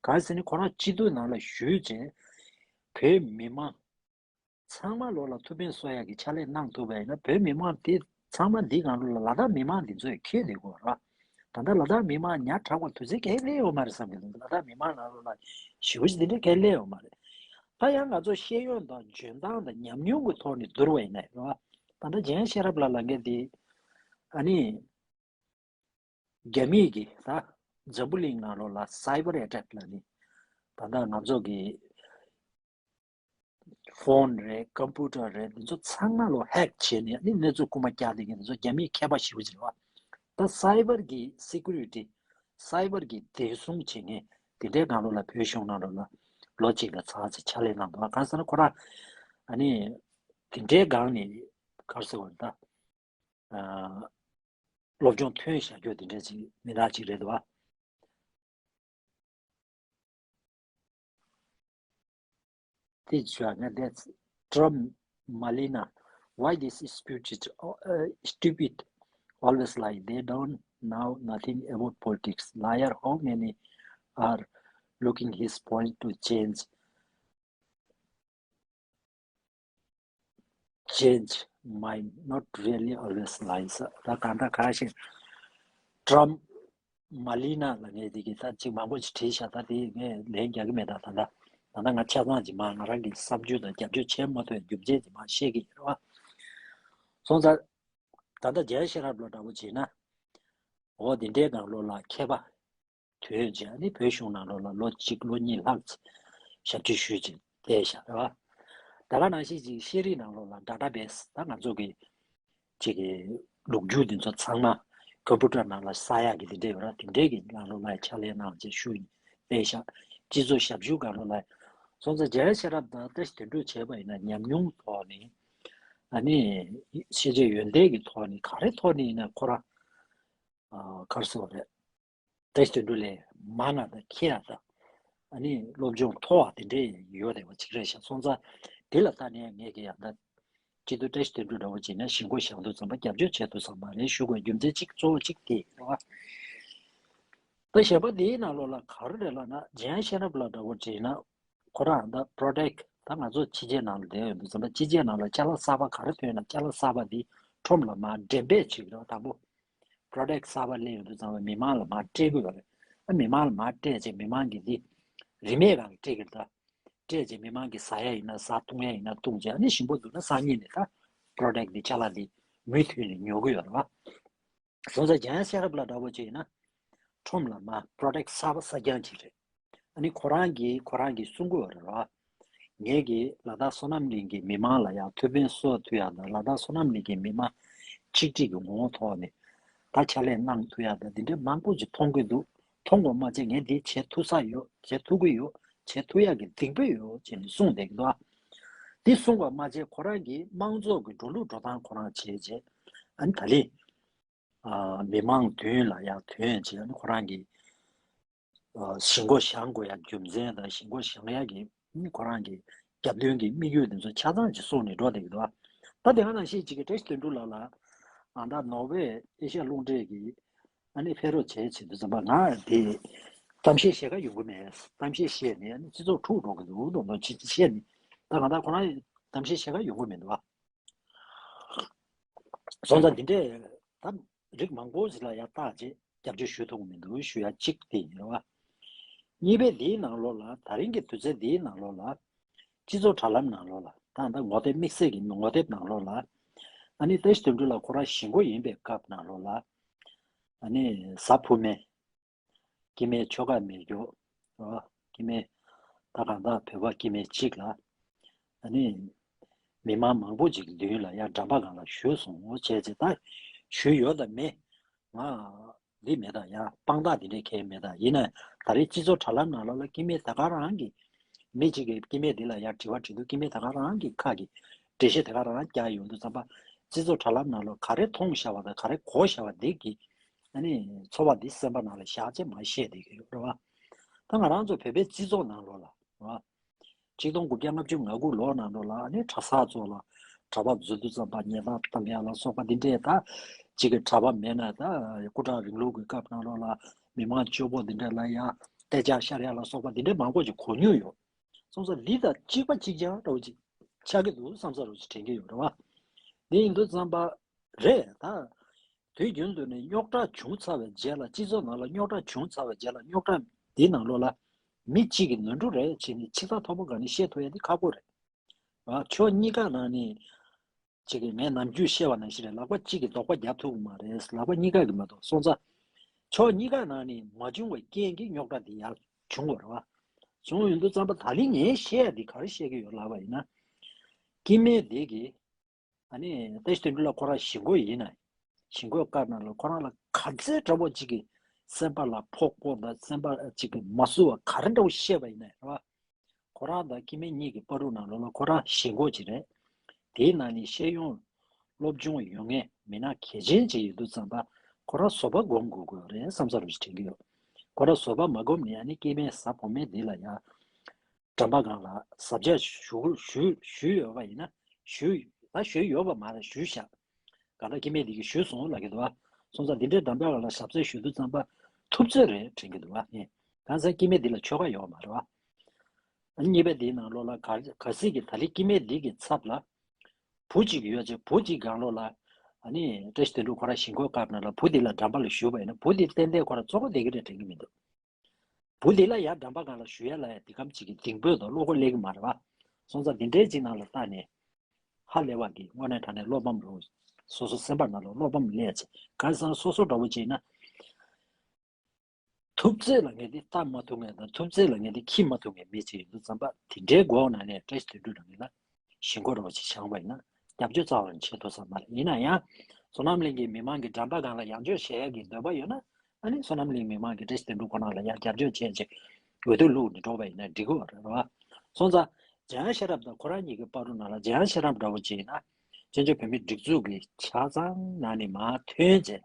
གང་ཟེར་ན་ཁོ་རང་སྤྱི་འཐུས་ནང་ལ་ཞུགས་རྗེས་བོད་མི་མང་ཚང་མ་ལོགས་ལ་ཐུགས་ཕན་གསོ་ཡག་གི་ཕྱག་ལས་གནང་ཐུབ་པ་ཡིན་ན་བོད་མི་མང་དེ་ཚང་མ་འདི་སྒང་ལོགས་ལ་ལ་དྭགས་མི་མང་འདི་ཚོས་ཁྱོན་བསྡད་དགོས་ར། ད་ལྟ་ལ་དྭགས་མི་མང་ཉག་ཕྲ་བ་དུས་ཚོད་ག་ལས་ཡོད་མ་རེད་བསམ་གྱི་འདུག་ལ་དྭགས་མི་མང་ནང་ལོགས་ལ་ཞེ་པོ་ཅིག་འདི་འདྲ་ག་ལས་ཡོད་མ་རེད། ད་ཡང་ང་ཚོ་ཤེས་ཡོན་དང་འཇོན་ཐང་དང་ཉམས་མྱོང་གི་ཐོག་ནས་བསྡུར་བ་ཡིན་ན་ར། ད་ལྟ་འཇམ་དབྱངས་ཤེས་རབ་ལགས་ལབ་མཁན་འདི་ཨ་ནི། རྒྱ་མིས་ཀྱིས་ད་འཛམ་བུ་གླིང་ནང་ལོགས་ལ་སའི་བར་ཨེ་ཊེག་ལབ་ནི། ད་ལྟ་ང་ཚོ་གི་ ཕོན་རེད། ཀམ་པུ་ཊར་རེད། འདི་ཚོ་ཚང་མ་ལོ་ཧེག་བྱས་ནས་ནི་གནས་ཚུལ་རྐུ་མ་རྒྱག་བསྡད་མཁན་འདི་ཚོ་རྒྱ་མིའི་མཁས་པ་ཞེ་པོ་ཅིག་རེད་བ། ད་སའི་བར་གྱི་སི་ཀུ་རི་ཊི། སའི་བར་གྱི་བདེ་སྲུང་བྱེད་མཁན་དེ་འདྲའི་སྒང་ལོ་ལ་བོད་གཞུང་ནང་ལོ་ལ་ལོ་གཅིག་ལ་ཚར་ཚེ་ཕྱག་ལས་གནང་འདུག་གང་ཟེར་ན་ཁོ་རང་ཨ་ནི་དེ་འདྲའི་སྒང་ནས་ག་རེ་ཟེར་བ་རེད་ད། སློབ་སྦྱོང་ཐོན་བཞག་རྒྱུ་དེ་འདྲ་ཅིག་མི་འདྲ་ཅིག་རེད་འདུག་བ། དེ་བྱས་ན། That's Trump, Malina. Why this stupid, uh, stupid always lie? They don't know nothing about politics. Liar, how many are looking his point to change? Change mind, not really always lies. ད་གང་ལྟར་ཁ་ཤས་ཀྲམ་མ་ལི་ན་ལ་ངས་དེ་གི་ད་ཅིག་མང་པོ་ཅིག་བྲིས་ཤག་ད་དེ་ངས་ལན་རྒྱག་གི་མེད། ད་ད་ད་ད་ང་ཆ་ཚང་ཅིག་མ་ང་རང་གི་བསམ་ཚུལ་དང་རྒྱབ་སྐྱོར་བྱེད་མ་ཐུབ་རྒྱུ་མཚན་ཅིག་མ་བཤད་ཀྱི་ཡིན་རེད་བ། སོང་ཙང་ད་ལྟ་རྒྱལ་ཤེས་རབ་ལ་འདྲ་པོ་བྱས་ན། འོ་དེ་འདྲའི་སྒང་ལོ་ལ་མཁས་པ་ཐོན་བྱས་ནི་བོད་གཞུང་ནང་ལོ་ལ་ལོ་གཅིག་ལོ་གཉིས་ལྷག་ཅིག་ཞབས་ཕྱི་ཞུས་ཅིག་བསྡད་བཞག་རེད་བ། ད་ག་ནང་བཞིན་ཅིག་ཤེས་རིག་ནང་ལོ་ལ་ཌ་ཊ་བེ་སི་ད་ང་ཚོ་གི་ཅིག་གི་ལོ་རྒྱུས་འདི་ཚོ་ཚང་མ་ཀམ་པུ་ཊར་ནང་ལ་གསག་ཡག་གི་དེ་འདྲ་ཡོད་ར། དེ་འདྲའི་གི་ནང་ལོ་ལ་ཕྱག་ལས་གནང་བྱས་ཞུས་བསྡད་བཞག་སྤྱི་ཚོགས་ཞབས་ཞུ་སྒང་ལོ་ལ། སོང་ཙང་རྒྱལ་ཤེས་རབ་དང་བཀྲ་ཤིས་དོན་གྲུབ་བྱས་པ་ཡིན་ན་ཉམས་མྱོང་ཐོག་ནས། ཨ་ནི་ཤེས་བྱའི་ཡོན་ཏན་གྱི་ཐོག་ནས་ག་རེ་ཐོག་ནས་ཡིན་ན་ཁོ་རང་ཨ་ག་རེ་ཟེར་བ་རེད། བཀྲ་ཤིས་དོན་གྲུབ་ལས་མང་ང་དང་མཁས་ཡག་དང་། ཨ་ནི་སློབ་སྦྱོང་མཐོ་བ་དེ་འདྲས་ཡོད་རེད་བ་ཅིག་རེད་ཤག་སོང་ཙང་དེ་ལ་ལྟ་ནས་ངས་ཀྱི་ཡང་ད་སྤྱི་འཐུས་བཀྲ་ཤིས་དོན་གྲུབ་འདྲ་བོ་བྱས་ན་ཞི་མགོ་བཞག་དུས་ཙམ་པ་རྒྱབ་སྐྱོར་བྱེད་དུས་ཙམ་པ་རེད་ཞུ་དགོས་རྒྱུ་མཚན་གཅིག་གཙོ་བོ་གཅིག་དེ་རེད་བ། ད་གཞན་པ་དེའི་ནང་ལོགས་ལ་ག་རེ་རེད་ལབ་ན་ཇེ་ཡང་ཤེས་རབ་ལ་འདྲ་བོ་བྱས་ན། ཁོ་རང་ད་པྲོ་ཊེག་ད་ང་ཚོ་ཕྱི་རྒྱལ་ནང་ལ་བསྡད་ཡོང་དུས་ཙམ་པ་ཕྱི་རྒྱལ་ནང་ལ་ཅ་ལག་གསར་པ་ག་རེ་ཐོན་ན་ཅ་ལག་གསར་པ་འདི་ཁྲོམ་ལ་མར་འགྲེམས་སྤེལ་བྱེད་ཀྱི་རེད། དང་པོ་པྲོ་ཊེག་གསར་པ་སླེབས་ཡོང་དུས་ཙམ་པ་མི་མང་ལ་མར་སྤྲད་དགོས་པ་རེད། ཨ་མི་མང་ལ་མར་སྤྲད་བྱས་མི་མང་གིས་འདི་རིན་མེད་སྒང་ལ་སྤྲད་ཀྱི་རེད། ད་སྤྲད་བྱས་མི་མང་གིས་ཟ་ཡ་ཡིན་ན་ཟ། བཏུང་ཡ་ཡིན་ན་བཏུང་བྱས་ཨ་ནི་ཞིམ་པོ་འདུག་ན་སང་ཉིན་ནས་ད་པྲོ་ཊེག་འདི་ཅ་ལག་འདི་མུ་མཐུད་ནས་ཉོ་གི་ཡོད་རེད་བ། སོང་ཙང་ཇེ་ཡང་ཤེས་རབ་ལ་འདྲ་བོ་ཅིག་ཡིན་ན། ཁྲོམ་ལ་མར་པྲོ་ཊེག་གསར་པ་གསར་རྐྱང་ཅིག་རེད། ཨ་ནི་ཁོ་རང་གིས་ཁོ་རང་གིས་གསུང་གི་ཡོད་རེད་བ། ངས་ཀྱིས་ལ་དྭགས་བསོད་ནམས་གླིང་གི་མི་མང་ལ་ཡང་ཐུགས་ཕན་གསོས་ཐུབ་ཡག་དང་ལ་དྭགས་བསོད་ནམས་གླིང་གི་མི་མང་ཆིག་སྒྲིལ་གྱི་ངོ་བོ་ཐོག་ནས་ད་ཕྱག་ལས་གནང་ཐུབ་ཡག་དང་འདི་འདྲའི་མང་པོ་ཅིག་མཐོང་གི་འདུག་མཐོང་དགོས་མ་ཚད་ངས་འདི་བྱེད་ཐུབ་ས་ཡོད། བྱེད་ཐུབ་ཀྱི་ཡོད། བྱེད་ཐུབ་ཡག་གི་གདེང་སྤོབས་ཡོད་ཅེས་ནས་གསུངས་བསྡད་ཀྱི་འདུག་འདི་གསུངས་པ་མ་ཚད་ཁོ་རང་གིས་དམངས་གཙོ་གི་འགྲོ་ལུགས་འགྲོ་སྟངས་ཁོ་རང་བྱས་རྗེས་ཨ་ནི་ད་ལན། ཨ་མི་མང་མདུན་ལ་ཡང་ཐོན་བྱས་ནས་ཁོ་རང་གི་ཨ་ཞི་མགོ་བཞེངས་དགོས་ཡ་རྒྱུ་མཚན་དང་ཞི་མགོ་བཞེངས་ཡ་གི་ཁོ་རང་གི་རྒྱབ་དོན་གྱི་དམིགས་ཡུལ་དེ་ཚོ་ཆ་ཚང་ཅིག་གསུངས་ནས་འགྲོ་བསྡད་ཀྱི་འདུག་ད་དེ་ག་ནང་བཞིན་ཅིག་གི་བཀྲ་ཤིས་དོན་གྲུབ་ལགས་ལ་ཨ་ད་ནོར་ཝེ་ཨེ་ཤ་ཡ་རླུང་འཕྲིན་གྱི་ཨ་ནི་ཕེབས་རོགས་བྱས་བྱེད་དུས་ཙམ་པ་ང་དེ་གཏམ་བཤད་བཤད་ག་ཡོང་གི་མེད། གཏམ་བཤད་བཤད་ནས་ཨ་ནི་སྤྱི་ཚོགས་འཁྲུག་འགྲོ་གི་འདུག་མདོག་མདོག་ཅིག་བཤད་ནས་ད་གང་ལྟར་ཁོ་རང་གཏམ་བཤད་བཤད་ག་ཡོང་གི་མི་འདུག་བ། སོང་ཙང་འདི་འདྲས་ད་རིགས་མང་པོ་ཞིག་ལ་ཡར་བརྟག་བྱས་རྒྱབ་སྐྱོར་ཞུ་ཐུབ་ཀྱི་མི་འདུག་ཞུ་ཡ་གཅིག་དེ་ཡིན་རེད་བ། གཉིས་པའི་འདིའི་ནང་ལོགས་ལ་ད་རིང་གི་དུས་ཚོད་འདིའི་ནང་ལོགས་ལ་སྤྱི་ཚོགས་དྲ་ལམ་ནང་ལོགས་ལ་ད་ད་ངོ་དེབ་དམིགས་བསལ་གྱི་ངོ་དེབ་ནང་ལོགས་ལ་ཨ་ནི་བཀྲ་ཤིས་དོན་གྲུབ་ལགས་ཁོ་རང་ཞི་མགོ་ཡིན་པའི་སྐབས་ནང་ལོགས་ལ་ཨ་ནི་གཟའ་ཕུར་མའི་སྐྱེ་དམན་ཆོ་ག་མེད་རྒྱུ། ཨ་སྐྱེ་དམན་ད་གང་ལྟར་བོད་པ་སྐྱེ་དམན་གཅིག་ལ་ཨ་ནི་མི་མང་མང་པོ་ཅིག་མདུན་ལ་ཡར་འགྲམ་པ་སྒང་ལ་བཞུགས་སོང་བྱས་རྗེས་ད་ཞུས་ཡོད་དམ་མེད་ང་འདི་མེད་ད་ཡ་དཔང་རྟགས་འདི་འདྲས་གང་ཡང་མེད་ད། ཡིན་ན་ད་རེས་སྤྱི་ཚོགས་དྲ་ལམ་ནང་ལོགས་ལ་སྐྱེ་དམན་ད་ག་རང་གི་མི་གཅིག་གིས་སྐྱེ་དམན་འདི་ལ་ཡར་དྲི་བ་དྲི་དུས་སྐྱེ་དམན་ད་ག་རང་གི་ཁ་གི་འགྲེལ་བཤད་ད་ག་རང་རྒྱག་ཡོང་དུས་ཙམ་པ་སྤྱི་ཚོགས་དྲ་ལམ་ནང་ལོགས་ག་རེ་མཐོང་བཞག་པ་དང་ག་རེ་གོ་བཞག་པ་འདི་གི་ཨ་ནི་ཚོར་བ་འདི་སེམས་པ་ནང་ལ་བཞག་བྱས་མར་བཤད་བསྡད་ཀྱི་ཡོད་རེད་བ། ད་ང་རང་ཚོ་བོད་པའི་སྤྱི་ཚོགས་ནང་ལོགས་ལ་རེད་བ། ཆིག་སྟོང་དགུ་བརྒྱ་ལྔ་བཅུ་ང་དགུ་ལོ་ནང་ལོགས་ལ་ཨ་ནི་གྲྭ་ས་ཚོ་ལ་གྲྭ་པ་འཛུལ་དུས་ཙམ་པ་ཉེས་རྡུང་བཏང་ཡ་ལ་སོགས་པ་འདི་འདྲས་ད་གཅིག་གི་གྲྭ་པ་མེད་ན་ད་སྐུ་དྲག་རིང་ལུགས་ཀྱི་སྐབས་ནང་ལོགས་ལ་མི་མང་སྐྱོ་པོ་འདི་འདྲས་ལ་ཡ་གཏད་ཆག་ཤར་ཡ་ལ་སོགས་པ་འདི་འདྲས་མང་པོ་ཅིག་གོ་མྱོང་ཡོད། སོང་ཙང་འདི་དང་གཅིག་པ་གཅིག་རྐྱང་འདྲ་བོ་ཅིག་ཆགས་ཀྱི་འདུག་བསམ་ས་རུ་ཅིག་དྲན་གྱི་ཡོད་རེད་བ། འདི་ཡིན་དུས་ཙམ་པ་རེད་ད། དུས་རྒྱུན་དུ་ནས་རྙོག་དྲ་བྱུང་ཚར་བའི་རྗེས་ལ་སྤྱི་ཚོགས་ནང་ལ་རྙོག་དྲ་བྱུང་ཚར་བའི་རྗེས་ལ་རྙོག་དྲ་འདི་ནང་ལོགས་ལ་མི་གཅིག་གིས་ནོར་འཁྲུལ་རེད་བྱས་ནས་ཕྱི་ཐག་མཐོ་པོ་སྒང་ནས་བཤད་ཐུབ་ཡ་འདི་ཁག་པོ་རེད། ཨ་ཕྱོགས་གཉིས་ཀ་ནང་ནས་གཅིག་གིས་ངས་ནམ་རྒྱུན་བཤད་པ་ནང་བཞིན་རེད། ལག་པ་གཅིག་གིས་རྡོག་པ་རྒྱག་ཐུབ་ཀྱི་མ་རེད། ལག་པ་གཉིས་ཀ་གིས་མ་གཏོགས། སོང་ཙང་ཕྱོགས་གཉིས་ཀ་ནང་ནས་མ་བྱུང་བའི་རྐྱེན་གྱིས་རྙོག་དྲ་འདི་ཡར་བྱུང་བ་རེད་བ། བྱུང་ཡོང་དུས་ཙམ་པ་ད་ལན་ངས་བཤད་ཡ་འདི་ག་རེ་བཤད་ཀྱི་ཡོད་ལབ་པ་ཡིན་ན། སྐྱེ་དམན་དེ་གིས་ཨ་ནི་བཀྲ་ཤིས་དོན་གྲུབ་ལ་ཁོ་རང་ཞི་འགོ་ཡིན་ན། ཞི་འགོ་བཀར་ན་ལ་ཁོ་རང་ལ་ག་ཚད་འདྲ་པོ་ཅིག་གི་སེམས་པ་ལ་ཕོག་ཕོག་དང་སེམས་པ་ཅིག་གི་མ་བཟོད་པ་ག་རེ་འདྲ་པོ་བཤད་པ་ཡིན་ན་རེད་བ། ཁོ་རང་དང་སྐྱེ་དམན་གཉིས་ཀྱི་བར་དུ་ནང་ལོགས་ལ་ཁོ་རང་ཞི་འགོ་ཅིག་རེད། དེའི་ནང་ནས་ཤེས་ཡོན་སློབ་སྦྱོང་ཡོད་མཁན་མི་སྣ་གལ་ཆེན་ཅིག་ཡོད་དུས་ཙམ་པ་ཁོ་རང་བཟོད་པ་སྒོམ་དགོས་དགོས་རེད་བསམ་ས་རུ་ཞིག་དྲན་གྱི་ཡོད། ཁོ་རང་བཟོད་པ་མ་སྒོམ་ནས་ཨ་ནི་སྐྱེ་དམན་ཟ་ཕོ་དམན་འདི་ལ་ཡ། འགྲམ་པ་སྒང་ལ་ཟབ་རྒྱས་ཞུ་ཞུ་ཞུས་ཡོད་པ་ཡིན་ན། ཞུ་ད་ཞུས་ཡོད་པ་མ་རེད། ཞུས་ཤག་ག་ད་སྐྱེ་དམན་འདི་གིས་ཞུས་སོང་ལབ་ཀྱི་འདུག་བ། སོང་ཙང་འདི་འདྲའི་འགྲམ་པ་སྒང་ལ་ཟབ་རྒྱས་ཞུ་དུས་ཙམ་པ་ཐུབ་ཚོད་རེད་དྲན་གྱི་འདུག་བ། ངས་གང་ཟག་སྐྱེ་དམན་འདི་ལ་ཆོ་ག་ཡོད་མ་རེད་བ། ཨ་ནི་གཉིས་པ་འདིའི་ནང་ལོགས་ལ་ག་གལ་སྲིད་ཀྱི་ད་ལི་སྐྱེ་དམན་འདི་གི་ཚབ་ལ་བུ་གཅིག་ཡོད་ཅེ། བུ་གཅིག་སྒང་ལོགས་ལ་ཨ་ནི་བཀྲ་ཤིས་དོན་གྲུབ་ཁོ་རང་ཞི་འགོ་བཀར་ན་ལ་བུ་འདི་ལ་འགྲམ་པ་ལ་ཞུས་པ་ཡིན་ན་བུ་འདི་ཏན་ཏན་ཁོ་རང་བཙོག་པ་བསྡད་ཀྱི་རེད་དྲན་གྱི་མི་འདུག་བུ་འདི་ལ་ཡར་འགྲམ་པ་སྒང་ལ་ཞུ་ཡ་ལ་ཡ་འདི་གམ་གཅིག་གི་གདེང་སྤོས་དང་བློ་ཁོག་སླེབས་ཀྱི་མ་རེད་བ། སོང་ཙང་འདི་འདྲའི་ཅིག་ནང་ལ་བལྟས་ནས་ཧ་ལས་པ་གི་དངོས་གནས་དྲང་གནས་བློ་ཕམ་རུ། སོ་སོ་སེམས་པ་ནང་ལ་བློ་ཕམ་སླེབས་ཚེ་གང་ཟེར་ན་སོ་སོ་འདྲ་པོ་བྱས་ན། ཐུབ་ཚོད་ལ་ངས་འདི་བལྟ་མ་ཐུབ་མཁན་དང་ཐུབ་ཚོད་ལ་ངས་འདི་ཁྱི་མ་ཐུབ་མཁན་མི་གཅིག་ཡིན་དུས་ཙམ་པ་དེ་འདྲའི་སྒོ་ནང་ནས་བཀྲ་ཤིས་དོན་གྲུབ་རང་ཉིད་ལ་ཞི་འགོ་འདྲ་པོ་ཅིག་བྱུང་བ་ཡིན་ན་སྐྱབས་བཅོལ་རྩ་བ་ནས་བྱེད་ཐུབ་ས་མ་རེད། ཡིན་ན་ཡང་བསོད་ནམས་གླིང་གི་མི་མང་གི་འགྲམ་པ་སྒང་ལ་ཡང་བསྐྱར་བྱེད་ཡག་གི་འདོད་པ་ཡོད་ན། ཨ་ནི་བསོད་ནམས་གླིང་མི་མང་གི་བཀྲ་ཤིས་དོན་གྲུབ་ཁོ་རང་ལ་ཡང་རྒྱབ་སྐྱོར་བྱས་བྱས་འོས་བསྡུ་བླུགས་ནས་འགྲོ་བ་ཡིན་ན་འགྲིག་གི་རེད་བ། སོང་ཙང་འཇམ་དབྱངས་ཤེས་རབ་དང་ཁོ་རང་གཉིས་ཀྱི་བར་དུ་ནང་ལ་འཇམ་དབྱངས་ཤེས་རབ་འདྲ་པོ་ཅིག་ཡིན་ན་བཙན་བྱོལ་བོད་མིའི་སྒྲིག་འཛུགས་ཀྱི་ཆ་ཚང་ནང་ནས་མར་ཐོན་བྱས།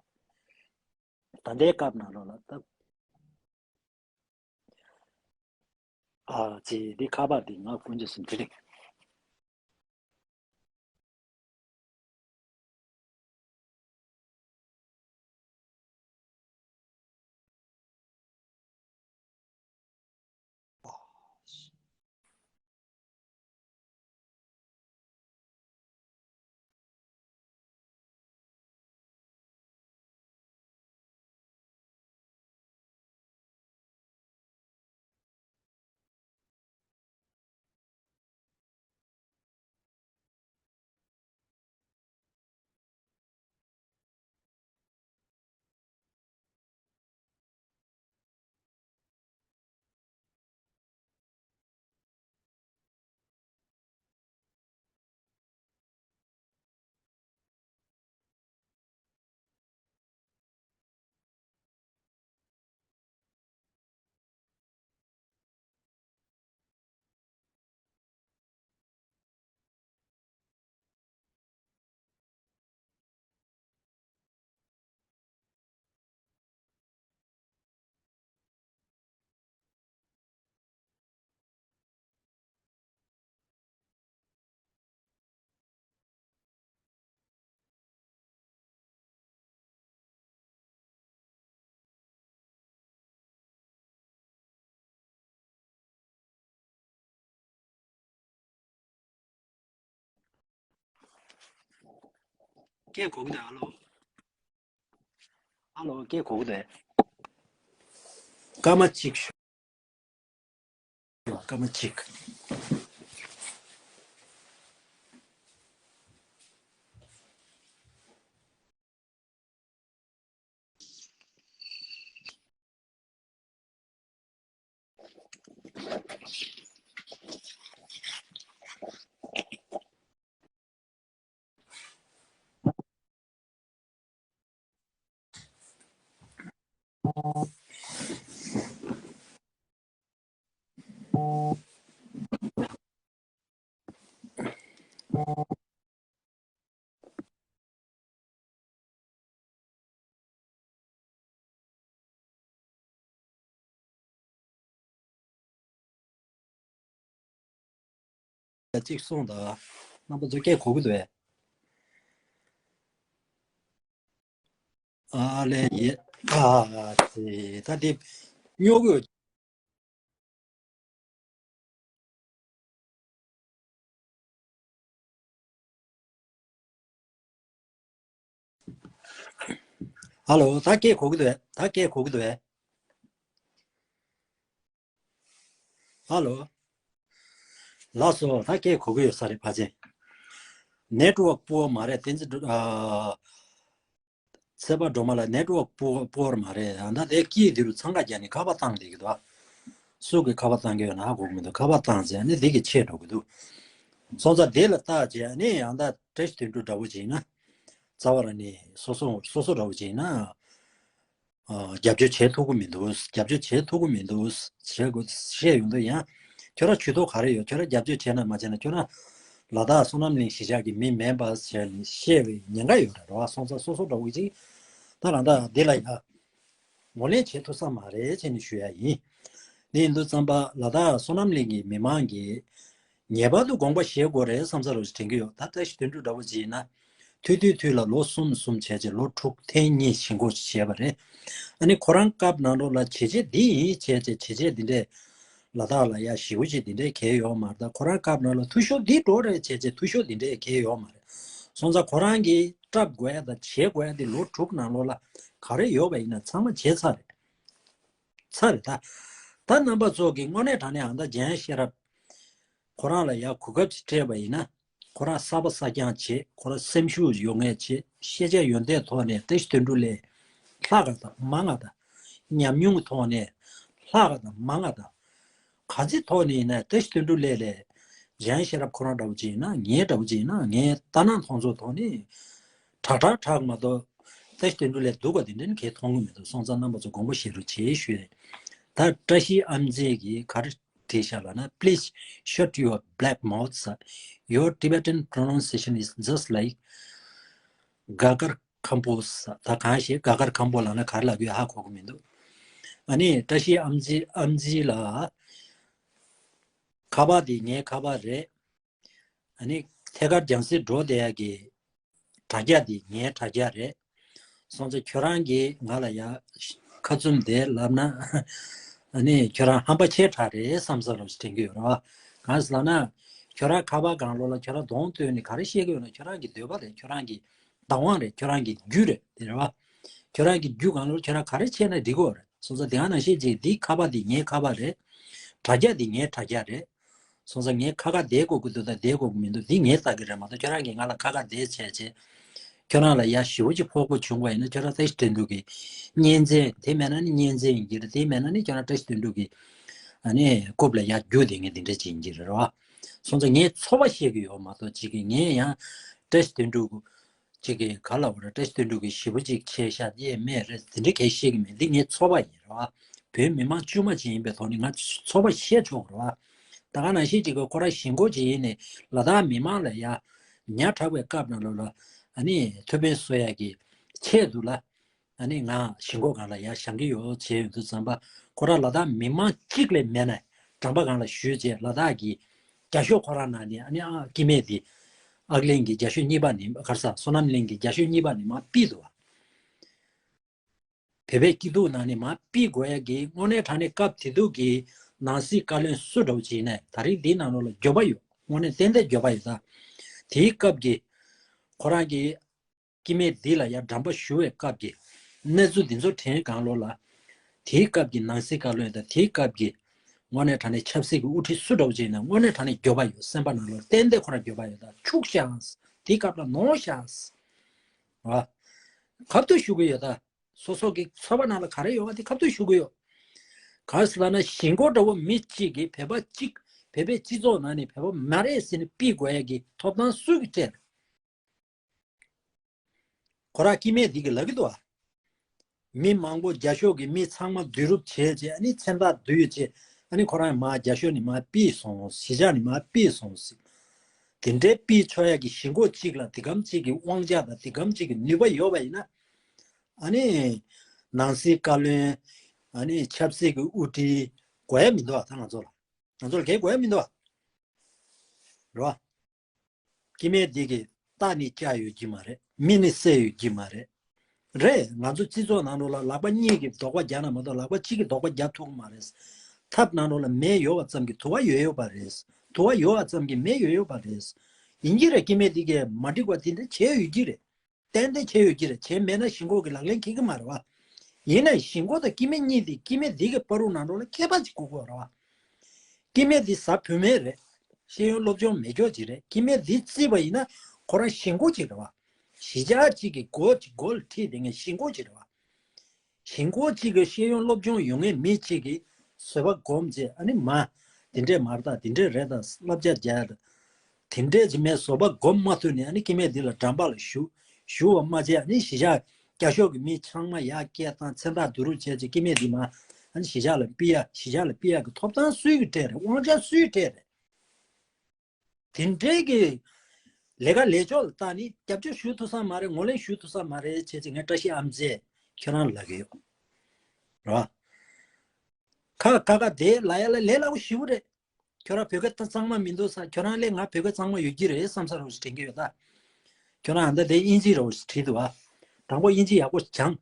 ད་ལྟའི་སྐབས་ནང་ལོགས་ལ་ད། ཨ་ཙི་འདི་ཁ་པར་འདི་ང་དཀོན་མཆོག་གསུམ་དེ་རིང་། སྐད་གོ་གི་འདུག་ཨ་ལོ། ཨ་ལོ་སྐད་གོ་གི་འདུག་སྐར་མ་གཅིག་ཞུ། སྐར་མ་གཅིག་གཅིག་གསུངས་དང་། རྣམ་པ་ཚོ་སྐད་གོ་གི་འདུག་ཨ་ལས་ཡེ། ཨ་ཙི་ད་འདི་སྨྱོ་གི་ཡོད། ཨ་ལོ། ད་སྐད་གོ་གི་འདུག་གས། ད་སྐད་གོ་གི་འདུག་གས། ཨ་ལོ། ལགས་སོ། ད་སྐད་གོ་གི་ཡོད་ས་རེད་ཕལ་ཆེར། ནེཊ་ཝརྐ་པོར་མ་རེད་བསྟན་འཛིན་ཨ། ཚེ་དཔག་སྒྲོལ་མ་ལགས་ནེཊ་ཝརྐ་པོར་པོར་མ་རེད། ཡང་ད་དེ་སྐད་འདི་རུ་འཚང་ཁ་རྒྱག་ནས་ཁ་པར་བཏང་བསྡད་ཀྱི་འདུག་ཨ། སུ་གིས་ཁ་པར་བཏང་གི་ཡོད་ན་ཧ་གོ་གི་མི་འདུག་ཁ་པར་བཏང་ཟེར་ནས་འདི་གི་ཆད་འགྲོ་གི་འདུག་སོང་ཙང་དེ་ལ་བརྟག་བྱས་ནས་ཡང་ད་བཀྲ་ཤིས་དོན་གྲུབ་འདྲ་བོ་བྱས་ན། རྩ་བ་རང་ནས་སོ་སོ་སོ་སོ་འདྲ་བོ་བྱས་ན། ཨ། རྒྱབ་སྐྱོར་བྱེད་ཐུབ་ཀྱི་མི་འདུག་རྒྱབ་སྐྱོར་བྱེད་ཐུབ་ཀྱི་མི་འདུག་བྱེད་དགོས་བཤད་ཡོང་དུས་ཡང་། ཁྱོད་རང་ཇུས་གཏོགས་ག་རེ་ཡོད། ཁྱོད་རང་རྒྱབ་སྐྱོར་བྱས་ན་མ་བྱས་ན། ཁྱོད་རང་ལ་དྭགས་བསོད་ནམས་གླིང་གཞིས་ཆགས་ཀྱི་མི་མིན་པ་བྱས་ནས་བཤད་པའི་ཉེན་ཁ་ཡོད་རེད། རེད་བ། སོང་ཙང་སོ་སོ་འདྲ་བོ་ཅིག་ད་ལ་དྭགས་འདི་ལ་ཡ་ངོས་ལེན་བྱེད་ཐུབ་ས་མ་རེད་ཅེས་ནས་ཞུ་ཡ་ཡིན། འདི་ཡིན་དུས་ཙམ་པ་ལ་དྭགས་བསོད་ནམས་གླིང་གི་མི་མང་གིས་ངེས་པར་དུ་དགོངས་པ་བཞེས་དགོས་རེད་བསམ་ས་རོ་ཞིག་དྲན་གྱི་ཡོད། ད་བཀྲ་ཤིས་དོན་གྲུབ་འདྲ་བོ་ཅིག་ཡིན་ན། དུས་དུས་དུས་ལ་ལོ་གསུམ་གསུམ་བྱས་རྗེས་ལོ་དྲུག་ཐེངས་གཉིས་ཞིང་བསྐོར་བྱས་པ་རེད། ཨ་ནི་ཁོ་རང་སྐབས་ནང་ལོགས་ལ་བྱས་རྗེས་འདི་ཡིན་བྱས་རྗེས་བྱས་རྗེས་འདི་འདྲས་ལ་དྭགས་ལ་ཡ་ཞེ་པོ་ཅིག་འདི་འདྲས་གལ་ཡོད་མ་རེད། ད་ཁོ་རང་སྐབས་ནང་ལ་འཐུས་ཤོར་འདི་འགྲོ་རེད་བྱས་རྗེས་འཐུས་ཤོར་འདི་འདྲས་གལ་ཡོད་མ་རེད། སོང་ཙང་ཁོ་རང་གིས་སྐྲབ་དགོས་ཡ་དང་བྱེད་དགོས་ཡ་འདི་ལོ་དྲུག་ནང་ལོགས་ལ་ག་རེ་ཡོད་པ་ཡིན་ན་ཚང་མ་བྱས་ཚར་རེད། ཚར་རེད་ད། ད་རྣམ་པ་ཚོ་གིས་དངོས་གནས་དྲང་གནས་ཨ་མདའ་རྒྱལ་ཡོངས་ཤེས་རབ་ཁོ་རང་ལ་ཡ་གོ་སྐབས་ཅིག་སྤྲད་པ་ཡིན་ན། ཁོ་རང་གསར་པ་གསར་རྐྱང་བྱེད། ཁོ་རང་སེམས་ཤུགས་ཡོད་མཁན་བྱེད། ཤེས་བྱ་ཡོན་ཏན་ཐོག་ནས་བཀྲ་ཤིས་དོན་གྲུབ་ལས་ལྷག་ག་དང་མང་ག་དང་། ཉམས་མྱོང་གི་ཐོག་ནས་ལྷག་ག་དང་མང་ག་དང་། ག་ཚོད་ཐོག་ནས་ཡིན་ན་བཀྲ་ཤིས་དོན་གྲུབ་ལས་ལས་རྒྱལ་ཡོངས་ཤེས་རབ་ཁོ་རང་འདྲ་བོ་ཅིག་ཡིན་ན། ངའི་འདྲ་བོ་ཅིག་ཡིན་ན། ངའི་ལྟ་སྣང་མཐོང་ཚུལ་ཐོག་ནས་དྲག་དྲག་དྲག་མ་གཏོགས་བཀྲ་ཤིས་དོན་གྲུབ་ལས་སྡུག་པ་དེ་འདྲ་ནི་གས་མཐོང་གི་མི་འདུག་སོང་ཙང་རྣམ་པ་ཚོ་དགོངས་པ་བཞེས་རོགས་བྱེད་ཞུས་རེད། ད་བཀྲ་ཤིས་ཨ་མཆེད་ཀྱིས་ག་རེ་བྲིས་ཤག་ལབ་ན། Please shut your black mouth, sir. Your Tibetan pronunciation is just like Gagar Khampo, sir. ད་གང་ཞིག་ག་གར་ཁམ་པོ་ལབ་ན་ག་རེ་ལབ་ཡོད་ཧ་གོ་གི་མི་འདུག་ཨ་ནི་བཀྲ་ཤིས་ཨ་མཆེད་ཨ་མཆེད་ལགས། ཁ་པར་འདི་ངའི་ཁ་པར་རེད། ཨ་ནི་ཐད་ཀར་རྒྱང་སྲིང་འགྲོ་བསྡད་ཡག་གི་དྲ་རྒྱ་འདི་ངའི་དྲ་རྒྱ་རེད། སོང་ཙང་ཁྱོད་རང་གིས་ང་ལ་ཡ་ཁ་བཙུམ་བསྡད་ལབ་ན། ཨ་ནི་ཁྱོད་རང་ཧམ་པ་ཆེ་དྲགས་རེད་བསམ་ས་རོགས་ཞིག་དྲན་གྱི་ཡོད་རེད་བ། གང་ཟེར་ལབ་ན། ཁྱོད་རང་ཁ་པར་སྒང་ལོགས་ལ་ཁྱོད་རང་གདོང་སྟོན་ནས་ག་རེ་བཤད་ཀྱི་ཡོད་ན། ཁྱོད་རང་གི་འདོད་པ་རེད། ཁྱོད་རང་གི་བདག་དབང་རེད། ཁྱོད་རང་གི་རྒྱུ་རེད། དེ་རེད་བ། ཁྱོད་རང་གི་རྒྱུ་སྒང་ལོགས་ཁྱོད་རང་ག་རེ་བྱས་ན་འགྲིག་གི་ཡོད་རེད། སོང་ཙང་དེ་ག་ནང་བཞིན་ཅིག་འདི་ཁ་པར་འདི་ངའི་ཁ་པར་རེད། དྲ་རྒྱ་འདི་ངའི་དྲ་རྒྱ་རེད། སོང་ཙང་ངས་ཁ་ཁ་བསྡད་དགོས་ཀྱི་འདུག་དང་བསྡད་དགོས་ཀྱི་མི་འདུག་འདི་ངས་བལྟ་གི་རེད་མ་གཏོགས། ཁྱོད་རང་གིས་ང་ལ་ཁ་ཁ་བསྡད་བྱས་བྱས། ཁྱོད་རང་ལ་ཡ་ཞེ་པོ་ཅིག་ཕོག་པོ་བྱུང་བ་ཡིན་ན། ཁྱོད་རང་བཀྲ་ཤིས་དོན་གྲུབ་ཀྱི་གཉེན་ཚན། དེ་མེད་ན་ནི་གཉེན་ཚན་ཡིན་གྱི་རེད། དེ་མེད་ན་ནི་ཁྱོད་རང་བཀྲ་ཤིས་དོན་གྲུབ་ཀྱི་ཨ་ནི་རྐུབ་ལ་ཡར་རྒྱུག་བསྡད་མཁན་དེ་འདྲ་ཅིག་ཡིན་གྱི་རེད་རོ། སོང་ཙང་ངས་ཚོད་དཔག་བཤད་ཀྱི་ཡོད་མ་གཏོགས། ཅིག་གིས་ངས་ཡང་བཀྲ་ཤིས་དོན་གྲུབ་ཅིག་གིས་ག་ལབ་རེད། བཀྲ་ཤིས་དོན་གྲུབ་ཀྱིས་ཞེ་པོ་ཅིག་ཆེ་ཤག་ཡས་མེད་རེད། དེ་འདྲ་གས་བཤད་ཀྱི་མེད། འདི་ངས་ཚོད་དཔག་ཡིན་རོ། བོད་མི་མང་དཀྱུས་མ་ཅིག་ཡིན་པའི་ཐོག་ནས་ང་ཚོད་དཔག་བཤད་ཆོག་གི་རེད་བ། ད་ག་ནང་བཞིན་ཅིག་གི་ཁོ་རང་ཞིང་བསྐོར་ཅིག་ཡིན་ནས་ལ་དྭགས་མི་མང་ལ་ཡ་ཉག་ཕྲ་བའི་སྐབས་ནང་ལོགས་ལ་ཨ་ནི་ཐུགས་ཕན་གསོ་ཡག་གི་ཆེད་དུ་ལ། ཨ་ནི་ང་ཞིང་བསྐོར་སྒང་ལ་ཡ་བཞེངས་ཀྱི་ཡོད་བྱས་ཡོང་དུས་ཙམ་པ། ཁོ་རང་ལ་དྭགས་མི་མང་གཅིག་ལས་མེད་ནས་གྲམ་པ་སྒང་ལ་བཞུགས་བྱས། ལ་དྭགས་ཀྱི་རྒྱ་ཤོག་ཁོ་རང་ནང་ནས་ཨ་ནི་ཨ་སྐྱེ་དམན་འདི་ཨག་གླིང་གི་རྒྱ་ཤོག་གཉིས་པ་ནི། ག་རེ་ཟ། བསོད་ནམས་གླིང་གི་རྒྱ་ཤོག་གཉིས་པ་ནི་མར་ཕུད་འདུག་བ། བོད་པའི་སྐྱིད་སྡུག་ནང་ནས་མར་ཕུད་དགོས་ཡ་གི་དངོས་གནས་དྲང་གནས་སྐབས་དེ་དུས་ཀྱི་ནང་སྲིད་བཀའ་བློན་སུ་འདྲ་བོ་ཅིག་ཡིན་ནའི་ད་རིང་འདིའི་ནང་ལོགས་ལ་འགྱོད་པ་ཡོད། དངོས་གནས་ཏན་ཏན་འགྱོད་པ་ཡོད་ད། དེའི་སྐབས་ཀྱི་ཁོ་རང་གི་སྐྱེ་དམན་འདི་ལ་ཡ་གྲམ་པ་ཞུ་བའི་སྐབས་ཀྱི་གནས་ཚུལ་འདི་ཚོ་དྲན་སྒང་ལོགས་ལ། དེའི་སྐབས་ཀྱི་ནང་སྲིད་བཀའ་བློན་དང་དེའི་སྐབས་ཀྱི་དངོས་གནས་དྲང་གནས་ཆབ་སྲིད་ཀྱི་དབུ་ཁྲིད་སུ་འདྲ་བོ་ཅིག་ཡིན་ནའི་དངོས་གནས་དྲང་གནས་འགྱོད་པ་ཡོད། སེམས་པ་ནང་ལོགས་ཏན་ཏན་ཁོ་རང་འགྱོད་པ་ཡོད་ད། འཁྱུག་ཤག་དེའི་སྐབས་ལ་ནོར་ཤག་བ། ཁ་ཐུག་ཞུ་གི་ཡོད་ད། སོ་སོ་གི་ཚོར་བ་ནང་ལ་ག་རེ་ཡོད་པ་དེ་ཁ་ཐུག་ཞུ་གི་ཡོད། གང་ཟེར་ལབ་ན་ཞིང་བསྐོར་འདྲ་བོ་མི་གཅིག་གིས་བོད་པ་གཅིག་བོད་པའི་སྤྱི་ཚོགས་ནང་ནས་བོད་པ་མ་རེད་ཟེར་ནས་ཕུད་དགོས་ཡ་གི་ཐོབ་ཐང་སུ་གིས་སྤྲད་རེད། ཁོ་རང་སྐྱེ་དམན་འདི་གིས་ལབ་ཀྱི་འདུག་བ། མི་མང་པོ་རྒྱ་ཤོག་གི་མི་ཚང་མ་བསྡུ་རུབ་བྱས་རྗེས། ཨ་ནི་མཚན་རྟགས་བསྡུས་རྗེས། ཨ་ནི་ཁོ་རང་མར་རྒྱ་ཤོག་ནས་མར་ཕུད་སོང་། གཞིས་ཆགས་ནས་མར་ཕུད་སོང་ཟེར། དེ་འདྲའི་ཕུད་ཆོག་ཡ་གི་ཞིང་བསྐོར་གཅིག་ལ་དེ་གམ་གཅིག་གི་དབང་ཆ་དང་དེ་གམ་གཅིག་གི་ནུས་པ་ཡོད་པ་ཡིན་ན། ཨ་ནི་ནང་སྲིད་བཀའ་བློན། ཨ་ནི་ཆབ་སྲིད་ཀྱི་དབུ་ཁྲིད་དགོས་ཡ་མི་འདུག་བ། ད་ང་ཚོ་ལ་ང་ཚོ་ལ་གལ་དགོས་ཡ་མི་འདུག་བ། རེད་བ། སྐྱེ་དམན་འདི་གིས་རྟ་ནི་བཅའ་ཡོད་ཀྱི་མ་རེད། མི་ནི་བསད་ཡོད་ཀྱི་མ་རེད། རེད། ང་ཚོ་སྤྱི་ཚོགས་ནང་ལོགས་ལ་ལག་པ་གཉིས་ཀྱིས་རྡོག་པ་རྒྱག་ན་མ་གཏོགས་ལག་པ་གཅིག་གིས་རྡོག་པ་རྒྱག་ཐུབ་ཀྱི་མ་རེད། ཐབ་ནང་ལོགས་ལ་མེ་ཡོད་པ་ཙམ་གྱིས་དུ་བ་ཡོད་ཡོད་པ་རེད། དུ་བ་ཡོད་པ་ཙམ་གྱིས་མེ་ཡོད་ཡོད་པ་རེད། ཡིན་གྱི་རེད། སྐྱེ་དམན་འདི་གིས་མ་འགྲིག་པ་འདི་འདྲ་བྱས་ཡོད་ཀྱི་རེད། ཏན་ཏན་བྱས་ཡོད་ཀྱི་རེད། བྱས་མེད་ན་ཞིང་བསྐོར་གྱི་ལག་ལེན་འཁེལ་གྱི་མ་རེད་བ། ཡིན་ནའི་ཞིང་བསྐོར་དང་སྐྱེ་དམན་གཉིས་དེ། སྐྱེ་དམན་འདི་གི་བར་དུ་ནང་ལོགས་ལ་ཁྱད་པར་ཅིག་དགོས་ཀྱི་ཡོད་རེད་བ། སྐྱེ་དམན་འདི་གཟའ་བུད་མེད་རེད། ཤེས་ཡོན་སློབ་སྦྱོང་མེད་ཀྱོག་ཅིག་རེད། སྐྱེ་དམན་འདི་བརྩིས་པ་ཡིན་ན་ཁོ་རང་ཞིང་བསྐོར་ཅིག་རེད་བ། གཞིས་ཆགས་གཅིག་གི་མགོ་གཅིག་མགོ་ལ་ཁྲིད་བསྡད་མཁན་ཞིང་བསྐོར་ཅིག་རེད་བ། ཞིང་བསྐོར་གཅིག་གི་ཤེས་ཡོན་སློབ་སྦྱོང་ཡོད་མཁན་མི་གཅིག་གིས་བཟོད་པ་སྒོམ་བྱས། ཨ་ནི་མ་འདི་འདྲས་མ་རེད་ད། འདི་འདྲས་རེད་ད། བསླབ་བྱ་རྒྱག་ཡ་ད། དེ་འདྲས་ཀྱི་མའི་བཟོ་པ་སྒོམ་མ་ཐུབ་ནས་ཨ་ནི་སྐྱེ་དམན་འདི་ལ་འགྲམ་པ་ལ་ཞུ། ཞུ་བ་མ་བྱས་ཨ་ནི་གཞིས་ཆགས་སྐྱ་ཤོག་གི་མི་ཚང་མ་ཡར་སྐད་བཏང་མཚན་རྟགས་བསྡུ་རུབ་བྱས་ཀྱི་སྐྱེ་དམན་འདི་མ་ཨ་ནི་གཞིས་ཆགས་ལ་ཕུད་ཡ་གཞིས་ཆགས་ལ་ཕུད་ཡ་གི་ཐོབ་ཐང་སུའི་གི་སྤྲད་རེད། དབང་ཆ་སུའི་སྤྲད་རེད། དེ་འདྲའི་གི་ལས་ཀ་ལས་ཕྱོགས་ལ་བལྟ་ནི་རྒྱབ་སྐྱོར་ཞུ་ཐུབ་ས་མ་རེད། ངོས་ལེན་ཞུ་ཐུབ་ས་མ་རེད་བྱས་ཙང་ངས་བཀྲ་ཤིས་ཨམ་ཅེ་ཁྱོད་རང་ལ་གི་ཡོད་རེད་བ། ཁ་ཁ་ཁ་དེ་ལ་ཡ་ལ་ལས་སླ་པོ་ཞེ་པོ་རེད། ཁྱོད་རང་བོད་སྐད་གཙང་མ་མི་འདུག་ས། ཁྱོད་རང་ལས་ང་བོད་སྐད་གཙང་མ་ཡོད་ཀྱི་རེད་བསམ་ས་རེད་བ་ཞིག་དྲན་གྱི་ཡོད་ད། ཁྱོད་རང་ཨ་མདའ་དེ་དབྱིན་ཇི་རེད་བ་ཞིག་བྲིས་འདུག་བ། དང་པོ་དབྱིན་ཇི་ཡག་པོ་སྦྱངས།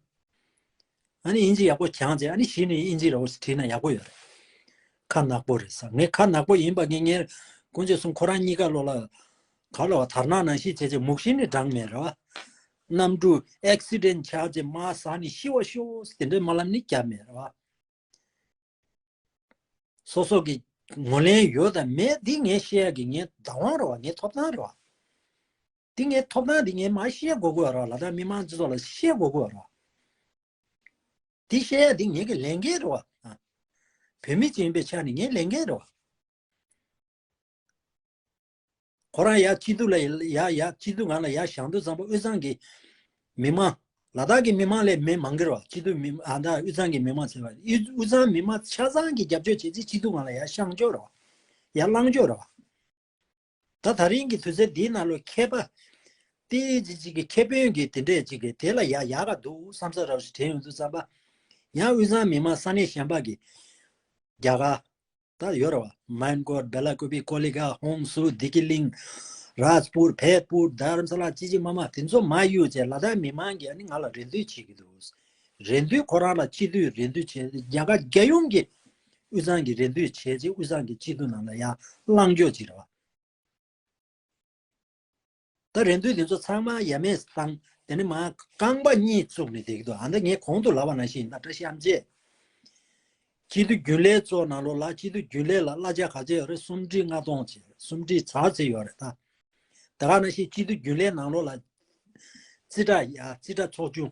ཨ་ནི་དབྱིན་ཇི་ཡག་པོ་སྦྱངས་རྗེས་ཨ་ནི་གཞི་ནས་དབྱིན་ཇི་རེད་བ་ཞིག་བྲིས་ན་ཡག་པོ་ཡོད་རེད། ཁ་ནག་པོ་རེད་ས། ངས་ཁ་ནག་པོ་ཡིན་པ་ངས་ངས་དཀོན་མཆོག་གསུམ་ཁོ་རང་གཉིས་ཀ་ལོ་ལ་ག་ལ་བ་དར་ནག་ནང་བཞིན་བྱས་རྗེས་མུག་ཤི་ནས་འགྲངས་མེད་རེད་བ། གནམ་གྲུ་ཨེག་སི་ཌེན་ཆགས་རྗེས་མ་ཟ་ནས་ཤི་བ་ཤོག་དེ་འདྲའི་མ་ལབ་ནི་རྒྱབ་མེད་རེད་བ། སོ་སོ་གི་ངོས་ལེན་ཡོད་དང་མེད་འདི་ངས་བཤད་ཡ་གི་ངའི་བདག་དབང་རེད་བ། ངའི་ཐོབ་ཐང་རེད་བ། འདི་ངའི་ཐོབ་ཐང་འདི་ངས་མ་བཤད་དགོས་ཀྱི་ཡོད་རེད་བ། ལ་དྭགས་མི་མང་སྤྱི་ཚོགས་ལ་བཤད་དགོས་ཀྱི་ཡོད་རེད་བ། འདི་བཤད་ཡ་འདི་ངེད་ཀྱི་ལས་འགན་རེད་བ། ཨ། བོད་མི་ཅིག་ཡིན་པའི་ཆ་ནས་ངའི་ལས་འགན་རེད་བ། ཁོ་རང་ཡར་སྐྱིད་སྡུག་ལ་ཡར་ཡར་སྐྱིད་སྡུག་ངང་ལ་ཡར་བཞེངས་དུས་ཙམ་པ་དབུས་གཙང་གི་མི་མང་། ལ་དྭགས་ཀྱི་མི་མང་ལས་མི་མང་གི་རེད་བ། སྐྱིད་སྡུག་མི་ཨ་ད་དབུས་གཙང་གི་མི་མང་ཟེར་བ་དབུས་དབུས་གཙང་མི་མང་ཆ་ཚང་གི་རྒྱབ་སྐྱོར་བྱས་ཚེ་སྐྱིད་སྡུག་ངང་ལ་ཡར་བཞེངས་ཆོག་རེད་བ། ཡར་ལངས་ཆོག་རེད་བ། ད་ད་རིང་གི་དུས་ཚོད་འདིའི་ནང་ལོ་མཁས་པ་ཏི་ཅི་ཅི་གི་ཁེ་ཕན་གྱི་དེ་འདྲས་ཅིག་གི་དེ་ལ་ཡ་ཡག་ག་འདུག་བསམ་ས་རབ་ཞིག་དྲན་ཡོང་དུས་ཙམ་པ། ཡང་དབུས་གཙང་མི་མང་ས་གནས་གཞན་པ་གི་རྒྱ་གར་ད་ཡོད་རེད་བ། མན་གོར་བེ་ལ་ཀུ་པི་ཀོ་ལི་གྷལ་ཧོང་སུ་དི་ཀི་ལིང་རཱཇ་པུར་བེད་པུར་དྷརམ་ས་ལ་ཅི་ཅི་མ་མ་དེ་ཚོ་མ་གཡུག་བྱས་ལ་དྭགས་མི་མང་གིས་ཨ་ནི་ང་ལ་རེ་འདུན་བྱེད་ཀྱི་འདུག་རེ་འདུན་ཁོ་རང་ལ་སྤྱི་འཐུས་རེ་འདུན་བྱས་རྒྱ་གར་རྒྱལ་ཡོངས་ཀྱི་དབུས་གཙང་གི་རེ་འདུན་བྱས་རྗེས་དབུས་གཙང་གི་སྤྱི་འཐུས་ནང་ལ་ཡར་ལངས་ཕྱོགས་ཅིག་རེད་བ། ད་རེ་འདུན་དེ་ཚོ་ཚང་མ་ཡ་མེད་བཏང་དེ་ནི་མ་རྐང་པ་གཉིས་བཙུགས་ནས་བསྡད་ཀྱི་འདུག་ཨ་ད་ངས་གོང་དུ་ལབ་པ་ནང་བཞིན་ཡིན་ད་བཀྲ་ཤིས་ཨམ་ཅེ། སྤྱི་འཐུས་རྒྱུན་ལས་གཙོ་ནང་ལོགས་ལ་སྤྱི་འཐུས་རྒྱུན་ལས་ལ་གླ་ཆ་ག་ཚད་ཡོད་རེད། སུམ་ཁྲི་ལྔ་སྟོང་ཅིག་སུམ་ཁྲི་ཚར་ཙམ་ཡོད་རེད་ད། ད་ག་ནང་བཞིན་སྤྱི་འཐུས་རྒྱུན་ལས་ནང་ལོགས་ལ་རྩིས་ཁྲ་ཡ་རྩིས་ཁྲ་ཚོགས་ཆུང་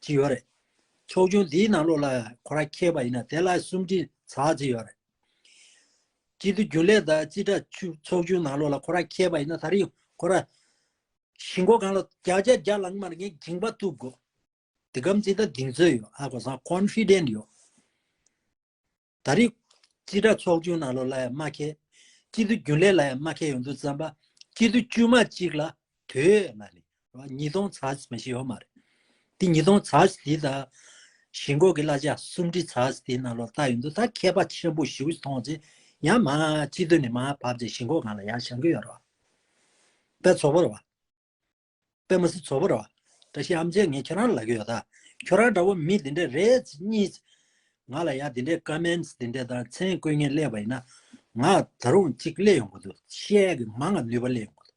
ཅིག་ཡོད་རེད། ཚོགས་ཆུང་འདིའི་ནང་ལོགས་ལ་ཁོ་རང་འཁྱེར་བ་ཡིན་ན་དེ་ལ་སུམ་ཁྲི་ཚར་ཅིག་ཡོད་རེད། སྤྱི་འཐུས་རྒྱུན་ལས་དང་རྩིས་ཁྲ་ཚོགས་ཆུང་ནང་ལོགས་ལ་ཁོ་རང་འཁྱེར་བ་ཡིན་ན་ད་རེས་ཁོ་རང་གཞིས་འགོ་སྒང་ལ་བརྒྱ་ཆ་བརྒྱ་ལངས་མ་རེད། ངས་འགྱིང་བག་བཏུབ་དགོས། དེ་གམ་ཅིག་ད་གདེང་ཚོད་ཡོད། ཧ་གོ་སོང་། ཀོན་ཕི་ཌེན་ཊི་ཡོད། ད་རེས་རྩིས་ཁྲ་ཚོགས་ཆུང་ནང་ལོགས་ལ་ཡང་མ་འཁྱེར། སྤྱི་འཐུས་རྒྱུན་ལས་ལ་ཡང་མ་འཁྱེར་ཡོང་དུས་ཙམ་པ་སྤྱི་འཐུས་དཀྱུས་མ་གཅིག་ལ་དོས་ལ་ནི་ཉིས་སྟོང་ཚར་མ་ཞིག་ཡོད་མ་རེད། དེ་ཉིས་སྟོང་ཚར་དེ་དང་གཞིས་འགོ་གི་གླ་ཆ་སུམ་ཁྲི་ཚར་དེའི་ནང་ལོགས་ལྟ་ཡོང་དུས་ད་ཁྱད་པར་ཆེན་པོ་ཞེ་པོ་ཞིག་མཐོང་རྗེས་ཡང་མ་སྤྱི་འཐུས་ནས་མ་བབས་རྗེས་གཞིས་འགོ་སྒང་ལ་ཡར་བཞེངས་ཀྱི་ཡོད་རེད་བ། དཔེ་ཚོགས་པ་རེད་བ། དཔེ་མི་སྲིད་ཚོགས་པ་རེད་བ། བཀྲ་ཤིས་ཨམ་ཅེ་ངས་ཁྱེད་རང་ལ་ལབ་ཀྱི་ཡོད་ད། ཁྱོད་རང་འདྲ་བོ་མི་དེ་འདྲས་རེ་གཉིས་ང་ལ་ཡ་དེ་འདྲས་ཀོ་མེན་ཊི་དེ་འདྲས་དང་མཚན་བཀོད་མཁན་སླེབས་པ་ཡིན་ན་ང་ད་རུང་གཅིག་སླེབས་ཡོང་གི་འདུག་བཤད་ཀྱི་མང་ང་ནུས་པ་སླེབས་ཡོང་གི་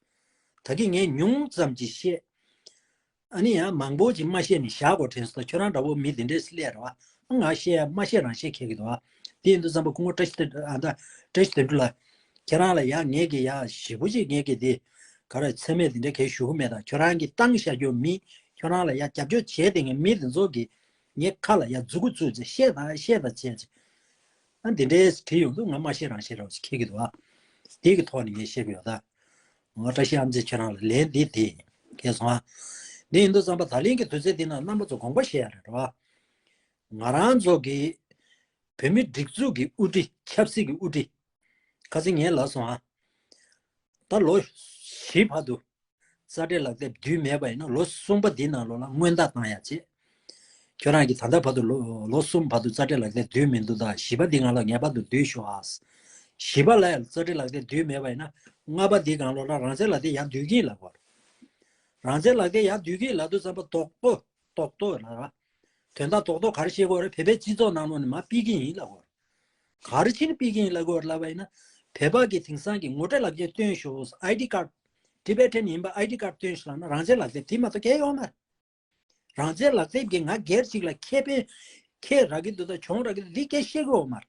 འདུག་ད་གིན་ངས་ཉུང་ཙམ་ཅིག་བཤད། ཨ་ནི་ཡང་མང་པོ་ཅིག་མ་བཤད་ནས་བཞག་གོ་དྲན་སོང་། ད་ཁྱོད་རང་འདྲ་བོ་མི་དེ་འདྲས་སླེབས་རེད་བ། ང་བཤད་ཡ་མ་བཤད་རང་བཤད་ཁེལ་གི་འདུག་བ། དེ་ཡིན་དུས་ཙམ་པ་སྐུ་ངོ་བཀྲ་ཤིས་དོན་ཨ་ད་བཀྲ་ཤིས་དོན་གྲུབ་ལགས། ཁྱེད་རང་ལ་ཡ་ངེད་ཀྱི་ཡ་ཞེ་པོ་ཅིག་ངེད་ཀྱི་དེ་ག་རེ་མཚན་སྨད་དེ་འདྲ་གས་ཞུ་གི་མེད། ད་ཁྱོད་རང་གིས་བཏང་བཞག་རྒྱུ་མི་ཁྱོད་རང་ལ་ཡ་རྒྱབ་སྐྱོར་བྱས་དེ་ངས་མི་དེ་ཚོ་གི་ངའི་ཁ་ལ་ཡ་མཛུ་གུ་བཙུགས་ཚེ་བཤད་དང་བཤད་དང་བྱས་ཚེ། ཨ་འདི་འདྲའི་བྲིས་ཡོང་དུས་ང་མ་ཤེས་རང་ཤེས་རང་ཞིག་ཁེལ་གི་འདུག་ཨ། དེ་གི་ཐོག་ནས་ངས་བཤད་གི་ཡོད་ད། ང་བཀྲ་ཤིས་ཨམ་ཅེ་ཁྱོད་རང་ལ་ལན་འདི་དེ་ཡིན་ཁེལ་སོང་ཨ། འདི་ཡིན་དུས་ཙམ་པ་ད་ལན་གྱི་དུས་ཚོད་འདི་ན་རྣམ་པ་ཚོ་དགོངས་པ་བཞེས་ཡ་རེད་རོ། ང་རང་ཚོ་གི་བོད་མི་སྒྲིག་འཛུགས་ཀྱི་དབུ་ཁྲིད་ཆབ་སྲིད་ཀྱི་དབུ་ཁྲིད། ཁ་སང་ངས་ལབ་སོང་ཨ། ད་ལོ་བཞི་བར་དུ་རྩ་ཁྲིམས་ལག་དེབ་བསྡུས་མེད་པ་ཡིན་ན་ལོ་གསུམ་པ་འདི་ནང་ལོགས་ལ་སྔོན་བརྡ་བཏང་ཡ་བྱེད། ཁྱོད་རང་གིས་ད་ལྟ་བར་དུ་ལོ་ལོ་གསུམ་བར་དུ་རྩ་ཁྲིམས་ལག་དེབ་བསྡུས་མི་འདུག་ད་བཞི་པ་འདི་སྒང་ལ་ངེས་པར་དུ་བསྡུས་ཤོག་ཨ། བཞི་པ་ལ་ཡང་རྩ་ཁྲིམས་ལག་དེབ་བསྡུས་མེད་པ་ཡིན་ན་ལྔ་པ་འདི་སྒང་ལོགས་ལ་རང་བཙན་ལག་དེབ་ཡར་བསྡུས་ཀྱིན་ལབ་དགོས། རང་བཙན་ལག་དེབ་ཡར་བསྡུས་ཀྱིན་ལབ་དུས་ཙམ་པ་རྡོག་རྡོག་རྡོག་རྡོག་ལ་ར། དོན་དག་རྡོག་རྡོག་ག་རེ་བཤད་དགོས་རེད། བོད་པའི་སྤྱི་ཚོགས་ནང་ལོགས་ནས་མར་ཕུད་ཀྱི་ཡིན་ལབ་དགོས། ག་རེ་བྱས་ནས་ཕུད་ཀྱི་ཡིན་ལབ་དགོས་རེད་ལབ་པ་ཡིན་ན། བོད་པ་གི་དེང་སང་གི་ངོ་སྤྲོད་ལག་འཁྱེར་སྟོན་ཤོག་ཨའི་ཌི་ཀར། ཊི་བེ་ཊན་ཡིན་པ་ཨའི་ཌི་ཀར་སྟོན་ཤོག་ལབ་ན་རང་བཙན་ལག་དེབ་དེ་མ་གཏོགས་གང་ཡང་ཡོད་མ་རེད། རང་བཙན་ལག་དེབ་ཀྱིས་ང་སྒེར་གཅིག་ལ་ཁེ་ཕན་ཁེ་རག་གི་འདུག་ད་གྱོང་རག་གི་འདུག་འདི་སྐད་བཤད་ཀྱི་ཡོད་མ་རེད།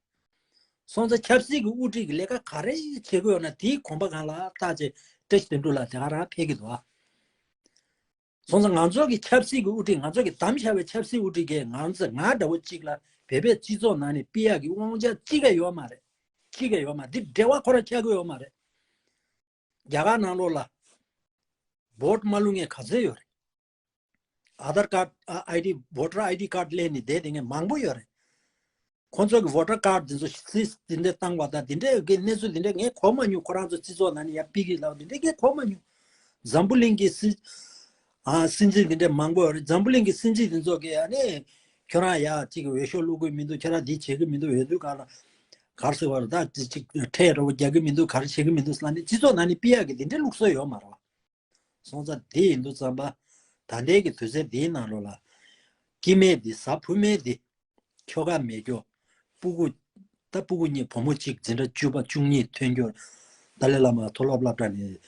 སོང་ཙང་ཆབ་སྲིད་ཀྱི་དབུ་ཁྲིད་ཀྱི་ལས་ཀ་ག་རེ་བྱེད་ཀྱི་ཡོད་ན་དེའི་གོམ་པ་སྒང་ལ་བལྟས་བྱས་བཀྲ་ཤིས་དོན་གྲུབ་ལགས་དེ་ག་རང་ཕེབས་ཀྱི་འདུག་ཨ། སོང་ཙང་ང་ཚོ་གི་ཆབ་སྲིད་ཀྱི་དབུ་ཁྲིད་ང་ཚོ་གི་བདམས་བཞག་པའི་ཆབ་སྲིད་དབུ་ཁྲིད་ཀྱིས་ང་ཚོ་ང་འདྲ་བོ་གཅིག་ལ་བོད་པའི་སྤྱི་ཚོགས་ནང་ནས་ཕུད་ཡག་གི་དབང་ཆ་གཅིག་ཀྱང་ཡོད་མ་རེད། གཅིག་ཀྱང་ཡོད་མ་རེད། འདི་འབྲེལ་བ་ཁོ་རང་ཆགས་ཀྱི་ཡོད་མ་རེད། རྒྱ་གར་ནང་ལོགས་ལ་བོཊ་མ་བླུགས་མཁན་ག་ཚོད་ཡོད་རེད། ཨ་དར་ཀར་ཨ་ཨའི་ཌི་བྷོ་ཊར་ཨའི་ཌི་ཀར་ལེན་ནས་བསྡད་དེ་མཁན་མང་པོ་ཡོད་རེད། ཁོང་ཚོ་གི་བྷོ་ཊར་ཀར་འདི་ཚོ་སིས་འདི་འདྲ་བཏང་བ་དང་འདི་འདྲའི་གི་གནས་ཚུལ་འདི་འདྲ་ངས་གོ་མ་མྱོང་། ཁོ་རང་ཚོ་སྤྱི་ཚོགས་ནང་ནས་ཡར་ཕུད་ཀྱི་ལབ་འདི་འདྲ་ངས་གོ་མ་མྱོང་། འཛམ་བུ་གླིང་གི་སྲིད་ཨ་སྲིད་འཛིན་འདི་འདྲ་མང་པོ་ཡོད་རེད། འཛམ་བུ་གླིང་གི་སྲིད་འཛིན་འདི་ཚོ་གི་ཨ་ནི་ཁྱོད་རང་ཡ་གཅིག་གི་འོས་ཤོག་བླུག་གི་མི་འདུག་ཁྱོད་རང་འདི་བྱེད་གི་མི་འདུག་འོས་བསྡུ་ག་ལ་གར་སོང་བ་རེད། ད་གཅིག་ཁྲལ་རོགས་རྒྱག་གི་མི་འདུག་ག་རེ་བྱེད་གི་མི་འདུག་ཟེར་ནས་སྤྱི་ཚོགས་ནང་ནས་ཕུད་ཡག་གི་འདི་འདྲའི་ལུགས་སྲོལ་ཡོད་མ་རེད་བ། སོང་ཙང་དེ་ཡིན་དུས་ཙམ་པ། ད་ལྟའི་གི་དུས་ཚོད་འདིའི་ནང་ལོགས་ལ། སྐྱེ་དམན་འདི་བཟའ་ཕོ་མོ་འདི། ཁྱོ་ག་མེད་ཁྱོ། སྤུ་གུ། ད་སྤུ་གུ་གཉིས་བུ་མོ་གཅིག་འཛིན་གྲྭ་བཅུ་པ་བཅུ་གཉིས་ཐོན་རྒྱུ། ཏཱ་ལའི་བླ་མ་མཐོ་སློབ་སློབ་གྲྭ་ནས།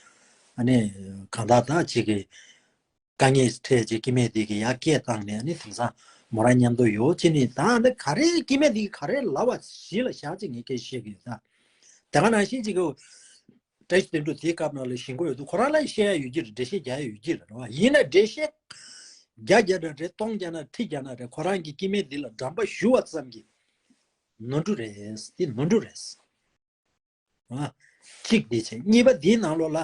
ཨ་ནི། གང་ལྟར་ད་ཅིག་གི། དཀའ་ངལ་འཕྲད་ཅིག་སྐྱེ་དམན་འདི་གི་ཡར་སྐད་བཏང་ནས་ཨ་ནི་དེང་སང་མོ་རང་མཉམ་དུ་ཡོད་ཅེས་ནི་ད་ཨ་ནི་ག་རེ་སྐྱེ་དམན་འདི་གི་ག་རེ་ལབ་པ་གཞི་ལ་བཞག་ཅིག་ངས་སྐད་བཤད་གི་ཡོད་ད། དེ་ག་ནང་བཞིན་ཅིག་གི། བཀྲ་ཤིས་དོན་གྲུབ་དེའི་སྐབས་ནང་ལ་ཞིང་ཁོ་ཡོད་དུས་ཁོ་རང་ལ་བཤད་ཡ་ཡོད་ཀྱི་རེད། འགྲེལ་བཤད་རྒྱག་ཡ་ཡོད་ཀྱི་རེད་བ། ཡིན་ན་འགྲེལ་བཤད་བརྒྱ་བརྒྱབ་ན་རེད། སྟོང་བརྒྱབ་ན་ཁྲི་བརྒྱབ་ན་རེད། ཁོ་རང་གི་སྐྱེ་དམན་འདི་ལ་འགྲམ་པ་ཞུ་བ་ཙམ་གྱིས་ནོར་འཁྲུལ་རེད། འདི་ནོར་འཁྲུལ་རེད། ཨ། གཅིག་འདི་བྱས། གཉིས་པ་འདིའི་ནང་ལོགས་ལ་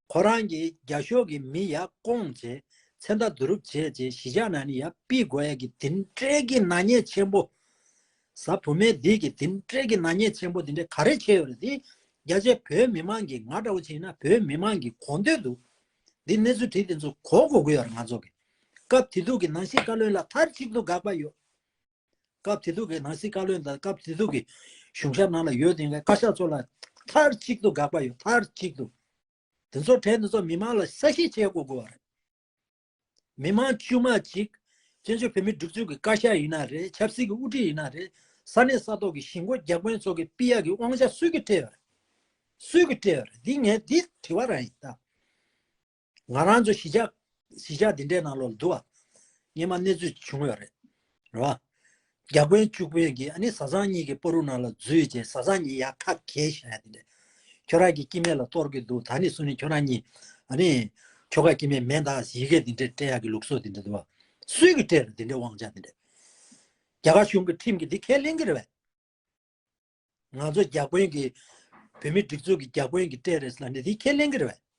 ཁོ་རང་གི་རྒྱ་ཤོག་གི་མི་ཡར་བསྐོངས་བྱས་མཚན་རྟགས་བསྡུ་རུབ་བྱས་བྱས་གཞིས་ཆགས་ནང་ནས་ཡར་ཕུད་དགོས་ཡ་གི་དེ་འདྲའི་གི་ནག་ཉེས་ཆེན་པོ། བཟའ་བུ་མོ་འདི་གི་དེ་འདྲའི་གི་ནག་ཉེས་ཆེན་པོ་དེ་འདྲ་ག་རེ་བྱས་ཡོད་རེད། དེ་རྒྱ་ཆེ་བོད་མི་མང་གི་ང་འདྲ་བོ་བྱས་ན་བོད་མི་མང་གི་གོ་འདོད་འདུག་འདི་གནས་ཚུལ་བྲིས་དེ་ཚོ་གོ་དགོས་ཀྱི་ཡོད་རེད་ང་ཚོ་གི། སྐབས་དེ་དུས་ཀྱི་ནང་སྲིད་བཀའ་བློན་ལ་མཐའ་གཅིག་ཏུ་དགག་པ་ཡོད། སྐབས་དེ་དུས་ཀྱི་ནང་སྲིད་བཀའ་བློན་དང་སྐབས་དེ་དུས་ཀྱི་གཞུང་ཞབས་ནང་ལ་ཡོད་དེ་འགའ་བཀའ་ཤག་ཚོ་ལ་མཐའ་གཅིག་ཏུ་དགག་པ་ཡོད། མཐའ་གཅིག་ཏུ། དེ་ཚོ་གྲས་དེ་ཚོ་མི་མང་ལ་གསལ་བཤད་བྱེད་དགོས་དགོས་པ་རེད། མི་མང་དཀྱུས་མ་གཅིག་བཙན་བྱོལ་བོད་མིའི་སྒྲིག་འཛུགས་ཀྱི་བཀའ་ཤག་ཡིན་ན་རེད། ཆབ་སྲིད་ཀྱི་དབུ་ཁྲིད་ཡིན་ན་རེད། ས་གནས་ས་ཐོག་གི་གཞིས་འགོ་བརྒྱ་དཔོན་ཚོ་གི་ཕུད་ཡག་གི་དབང་ཆ་སུས་ཀྱིས་སྤྲད་ཡོད་རེད། སུས་ཀྱིས་སྤྲད་ཡོད་རེད། འདི་ངས་འདི་དྲི་བ་རང་ཡིན་ད། ང་རང་ཚོ་གཞིས་ཆགས་གཞིས་ཆགས་འདི་འདྲའི་ནང་ལོགས་འདུག་བ། སྔོན་མ་གནས་ཚུལ་བྱུང་ཡོད་རེད། རེད་བ། བརྒྱ་དཔོན་བཅུ་དཔོན་གྱིས་ཨ་ནི་བཟའ་ཚང་གཉིས་ཀྱི་པོ་རུ་ནང་ལ་འཛུལ་བྱས་བཟའ་ཚང་གཉིས་ཡར་ཁ་གྱེས་བཞག་ཡ་དེ་འདྲ། ཁྱོད་རང་གི་སྐྱེ་དམན་ལ་གཏོར་གྱི་འདུག་ད་ནི་སུ་ནི་ཁྱོད་རང་གཉིས་ཨ་ནི་ཁྱོ་ག་སྐྱེ་དམན་མེད་ད་ཡི་གེ་དེ་འདྲ་སྤྲད་ཡག་གི་ལུགས་སྲོལ་དེ་འདྲ་འདུག་བ། སུས་ཀྱིས་སྤྲད་རེད་དེ་འདྲའི་དབང་ཆ་དེ་འདྲ། རྒྱ་གར་གཞུང་གི་ཁྲིམས་ཀྱིས་འདི་ཁས་ལེན་གྱི་རེད་བས། ང་ཚོ་བརྒྱ་དཔོན་གྱི་བོད་མི་སྒྲིག་འཛུགས་ཀྱི་བརྒྱ་དཔོན་གྱིས་སྤྲད་རེད་ཟེར་ལབ་ནས་འདི་ཁས་ལེན་གྱི་རེད་བས།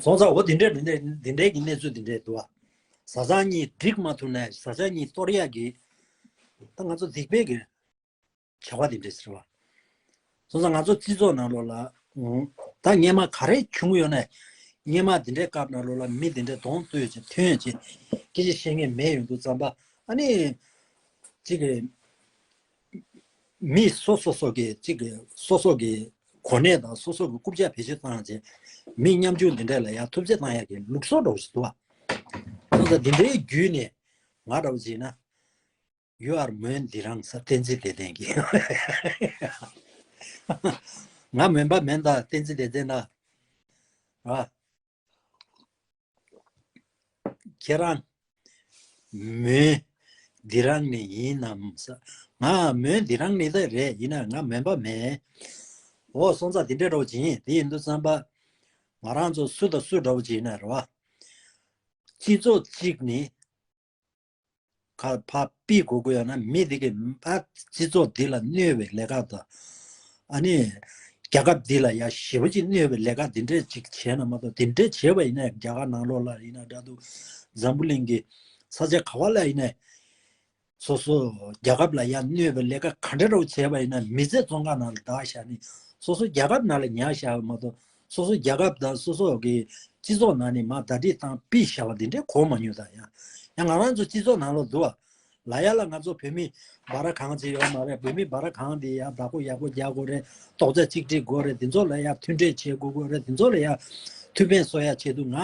སོང་ཙང་འོ་དེ་འདྲའི་དེ་འདྲའི་དེ་འདྲའི་གི་གནས་ཚུལ་དེ་འདྲའི་འདུག་བ། བཟའ་ཚང་གཉིས་འགྲིག་མ་ཐུབ་ན་བཟའ་ཚང་གཉིས་གཏོར་ཡག་གི་ད་ང་ཚོ་སྡིག་པའི་གི་བྱ་བ་དེ་འདྲ་ཟེར་བ། སོང་ཙང་ང་ཚོ་སྤྱི་ཚོགས་ནང་ལོགས་ལ་ཨང་། ད་སྔོན་མ་ག་རེ་བྱུང་ཡོད་ན། སྔོན་མ་དེ་འདྲའི་སྐབས་ནང་ལོགས་ལ་མི་དེ་འདྲའི་གདོང་བསྟོད་ཅིག་ཐོན་ཅིག་སྐད་ཆ་བཤད་མཁན་མེད་ཡོང་དུས་ཙམ་པ་ཨ་ནི། གཅིག་གི་མི་སོ་སོ་སོ་གི་གཅིག་གི་སོ་སོ་གི་གོ་གནས་དང་སོ་སོ་གི་རྐུབ་བཀྱག་བེད་སྤྱོད་བཏང་ཅིག་མི་ཉམ་ཆུང་དེ་འདྲ་ལ་ཡང་ཐུབ་ཚོད་བཏང་ཡག་གི་ལུགས་སྲོལ་འདྲ་བོ་ཞིག་འདུག་བ། སོང་ཙང་དེ་འདྲའི་བརྒྱུད་ནས་ང་འདྲ་བོ་བྱས་ན། You are མོན་དི་རང་ས་བསྟན་འཛིན་བདེ་ལྡན་གྱི། ང་མོན་པ་མིན་ད་བསྟན་འཛིན་བདེ་ལྡན་ད། ཨ། ཁྱེད་རང་མོན་དི་རང་ནས་ཡིན་ནམ་ས། ང་མོན་དི་རང་ནས་ད་རེད། ཡིན་ན་ང་མོན་པ་མིན། འོ་སོང་ཙང་དེ་འདྲ་འདྲ་བོ་ཅིག་ཡིན། དེ་ཡིན་དུས་ཙམ་པ་ང་རང་ཚོ་སུ་དང་སུ་འདྲ་བོ་ཅིག་ཡིན་ན་རེད་བ། སྤྱི་ཚོགས་གཅིག་ནི། ཁ་ཕར་ཕུད་དགོས་ཀྱི་ཡོད་ན་མི་དེ་གིས་ཕར་སྤྱི་ཚོགས་འདི་ལ་གནོད་པའི་ལས་ཀ་དང་། ཨ་ནི། རྒྱལ་ཁབ་འདི་ལ་ཡ་ཞེ་པོ་ཅིག་གནོད་པའི་ལས་ཀ་འདི་འདྲས་ཅིག་བྱས་ན་མ་གཏོགས་དེ་འདྲས་བྱས་པ་ཡིན་ན་རྒྱ་གར་ནང་ལོགས་ལ་ཡིན་ན་འདྲ་འདུག་འཛམ་བུ་གླིང་གི་ས་ཆ་ག་བ་ལ་ཡིན་ན། སོ་སོ་རྒྱལ་ཁབ་ལ་ཡ་གནོད་པའི་ལས་ཀ་ག་འདྲ་འདྲ་བོ་བྱས་པ་ཡིན་ན་མི་ཚེ་བཙོན་ཁང་ནང་ལ་བདག་བཞག་ནས་སོ་སོ་རྒྱལ་ཁབ་ནང་ལ་ཉར་བཞག་པ་མ་གཏོགས། སོ་སོ་རྒྱལ་ཁབ་དང་སོ་སོ་གི་སྤྱི་ཚོགས་ནང་ནས་མར་ཟླ་སྒྲིལ་བཏང་ཕུད་བཞག་པ་འདི་འདྲའི་གོ་མ་མྱོང་། ད་ཡང་ཡང་ང་རང་ཚོ་སྤྱི་ཚོགས་ནང་ལོགས་འདུག་བ། ལ་ཡ་ལ་ང་ཚོ་བོད་མི་སྦ་ར་གང་ཅིག་ཡོད་མ་རེད། བོད་མི་སྦ་ར་གང་དེ་ཡ་བདག་པོ་ཡག་པོ་རྒྱག་དགོས་རེད། རྡོག་རྩ་གཅིག་སྒྲིལ་དགོས་རེད། དེ་ཚོ་ལ་ཡ་མཐུན་འབྲེལ་བྱེད་དགོས་དགོས་རེད། དེ་ཚོ་ལ་ཡ་ཐུགས་ཕན་གསོ་ཡ་ཆེད་དུ་ང་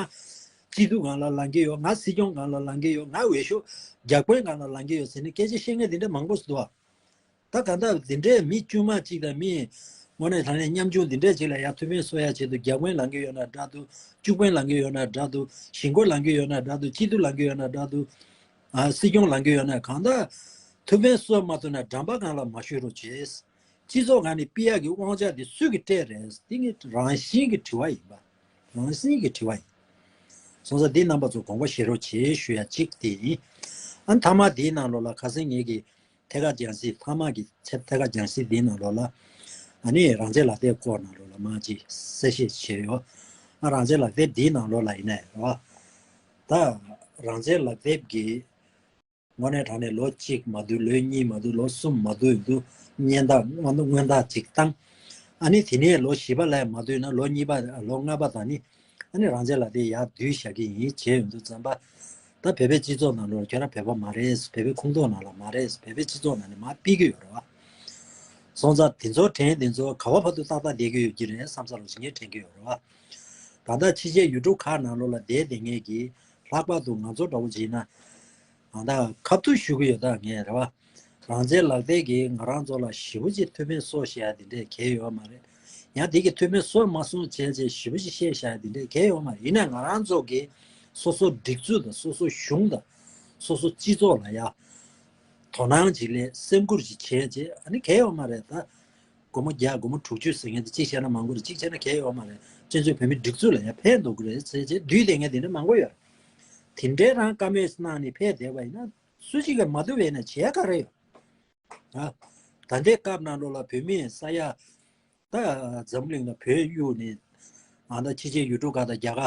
སྤྱི་འཐུས་སྒང་ལ་ལངས་ཀྱི་ཡོད། ང་སྲིད་སྐྱོང་སྒང་ལ་ལངས་ཀྱི་ཡོད། ང་འོས་ཤོག་བརྒྱ་དཔོན་སྒང་ལ་ལངས་ཀྱི་ཡོད་ཟེར་ནས་སྐད་ཆ་བཤད་མཁན་དེ་འདྲ་མང་པོ་ཞིག་འདུག་བ། ད་གང་ལྟར་འདི་འདྲའི་མི་དཀྱུས་མ་གཅིག་དང་མི་དངོས་གནས་དྲང་གནས་ཉམ་ཆུང་འདི་འདྲའི་གཅིག་ལ་ཡ་ཐུགས་ཕན་གསོ་ཡ་ཆེད་དུ་བརྒྱ་དཔོན་ལངས་ཀྱི་ཡོད་ན་འདྲ་འདུག་བཅུ་དཔོན་ལངས་ཀྱི་ཡོད་ན་འདྲ་འདུག་གཞིས་འགོ་ལངས་ཀྱི་ཡོད་ན་འདྲ་འདུག་སྤྱི་འཐུས་ལངས་ཀྱི་ཡོད་ན་འདྲ་འདུག་ཨ། སྲིད་སྐྱོང་ལངས་ཀྱི་ཡོད་ན། གང་ལྟར་ཐུགས་ཕན་གསོ་མ་ཐུབ་ན་འགྲམ་པ་སྒང་ལ་མ་བཞུགས་རོགས་བྱེད། སྤྱི་ཚོགས་ནང་ནས་ཕུད་ཡག་གི་དབང་ཆ་དེ་སུ་གིས་སྤྲད་རེད། དེ་ངའི་རང་བཞིན་གྱི་དྲི་བ་ཡིན་པ། རང་བཞིན་གྱི་དྲི་བ་ཡིན། སོང་ཙང་འདི་རྣམ་པ་ཚོ་དགོངས་པ་བཞེས་རོགས་བྱེད་ཞུ་ཡ་གཅིག་དེ་ཡིན། ཨ་མཐའ་མ་འདིའི་ནང་ལོགས་ལ་ཁ་སང་ངེད་ཀྱི་ཐད་ཀར་རྒྱང་སྲིང་མཐའ་མ་གི་ཆེད་ཐད་ཀར་རྒྱང་སྲིང་འདིའི་ནང་ལོགས་ལ། ཨ་ནི་རང་བཙན་ལག་དེབ་སྐོར་ནང་ལོགས་ལ་མང་ཅིག་གསལ་བཤད་བྱས་ཡོད། ཨ་རང་བཙན་ལག་དེབ་འདིའི་ནང་ལོགས་ལ་ཡིན་ནའི་རེད་བ། ད་རང་བཙན་ལག་དེབ་ཀྱི་དངོས་གནས་དྲང་གནས་ལོ་གཅིག་མ་བསྡུ། ལོ་གཉིས་མ་བསྡུ། ལོ་གསུམ་མ་བསྡུ་ཡིན་དུས་སྙན་ཐག་སྔོན་སྔོན་ཐག་ཅིག་བཏང་། ཨ་ནི་དེ་ནས་ལོ་བཞི་པ་ལས་མ་བསྡུ་ན་ལོ་གཉིས་པ་ལོ་ལྔ་པ་དང་ནི། ཨ་ནི་རང་བཙན་ལག་དེབ་ཡར་བསྡུས་བཞག་གི་ཡིན་བྱས་ཡོང་དུས་ཙམ་པ། ད་བོད་པའི་སྤྱི་ཚོགས་ནང་ལོགས་ཁྱོད་རང་བོད་པ་མ་རེད། བོད་པའི་ཁོངས་གཏོགས་ནང་ལ་མ་རེད། བོད་པའི་སྤྱི་ཚོགས་ནང་ནས་མར་ཕུད་ཀྱི་ཡོད་རེད་བ། སོང་ཙང་དེ་ཚོ་དྲན། དེ་ཚོ་ག་བ་བར་དུ་ཏག་ཏག་བསྡད་ཀྱི་ཡོད་ཀྱི་རེད་བསམ་ས་རུ་ཞིག་ངས་དྲན་གྱི་ཡོད་རེད་བ། ད་ལྟ་ཕྱི་རྒྱལ་ཡུལ་གྲུ་ཁག་ནང་ལོགས་ལ་བསྡད་བསྡད་མཁན་གྱི་ལྷག་པར་དུ་ང་ཚོ་འདྲ་བོ་བྱས་ན། ང་ད་ཁ་ཐུག་ཞུ་གི་ཡོད་ད་ངས་རེད་བ། རང་བཙན་ལག་དེབ་ཀྱིས་ང་རང་ཚོ་ལ་ཞེ་པོ་ཅིག་ཐུགས་ཕན་གསོས་བཞག་ཡ་དེ་འདྲས་གང་ཡང་ཡོད་མ་རེད། ཡང་དེ་གི་ཐུགས་ཕན་གསོས་མ་སོང་བྱས་བྱས་ཞེ་པོ་ཅིག་བཤད་བཞག་ཡ་དེ་འདྲས་གང་ཡང་ཡོད་མ་རེད། ཡིན་ནའི་ང་རང་ཚོ་གི་སོ་སོ་སྒྲིག་འཛུགས་དང་སོ་སོ་གཞུང་དང་སོ་སོ་སྤྱི་ཚོགས་ལ་ཡ་དོ་སྣང་ཅིག་སླེབས། སེམས་ཁུར་ཅིག་བྱས་བྱས། ཨ་ནི་གང་ཡང་ཡོད་མ་རེད་ད། སྒོར་མོ་བརྒྱ་སྒོར་མོ་དྲུག་ཅུ་ཟེར་མཁན་དེ་གཅིག་བྱས་ན་མང་པོ་རེད། གཅིག་བྱས་ན་གང་ཡང་ཡོད་མ་རེད། སྤྱི་ཚོགས་བོད་མིའི་སྒྲིག་འཛུགས་ལ་ཡང་ཕན་ཐོགས་ཀྱི་རེད་ཟེར་བྱས་བསྡུས་བསྡད་མཁན་དེ་འདྲ་མང་པོ་ཡོད་རེད། དེ་འདྲའི་རང་བཀའ་མོལ་གནང་ནས་ཕེབས་བསྡད་པ་ཡིན་ན་སུ་གཅིག་གིས་མ་བསྡུ་བས་ན་བྱེད་ཡ་ག་རེ་ཡོད། ཨ། ད་ལྟའི་སྐབས་ནང་ལོགས་ལ་བོད་མིས་ས་ཡ། ད་འཛམ་གླིང་ལ་བོད་གཡུག་ནས་ཨ་ད་ཕྱི་རྒྱལ་ཡུལ་གྲུ་ཁག་དང་རྒྱ་གར་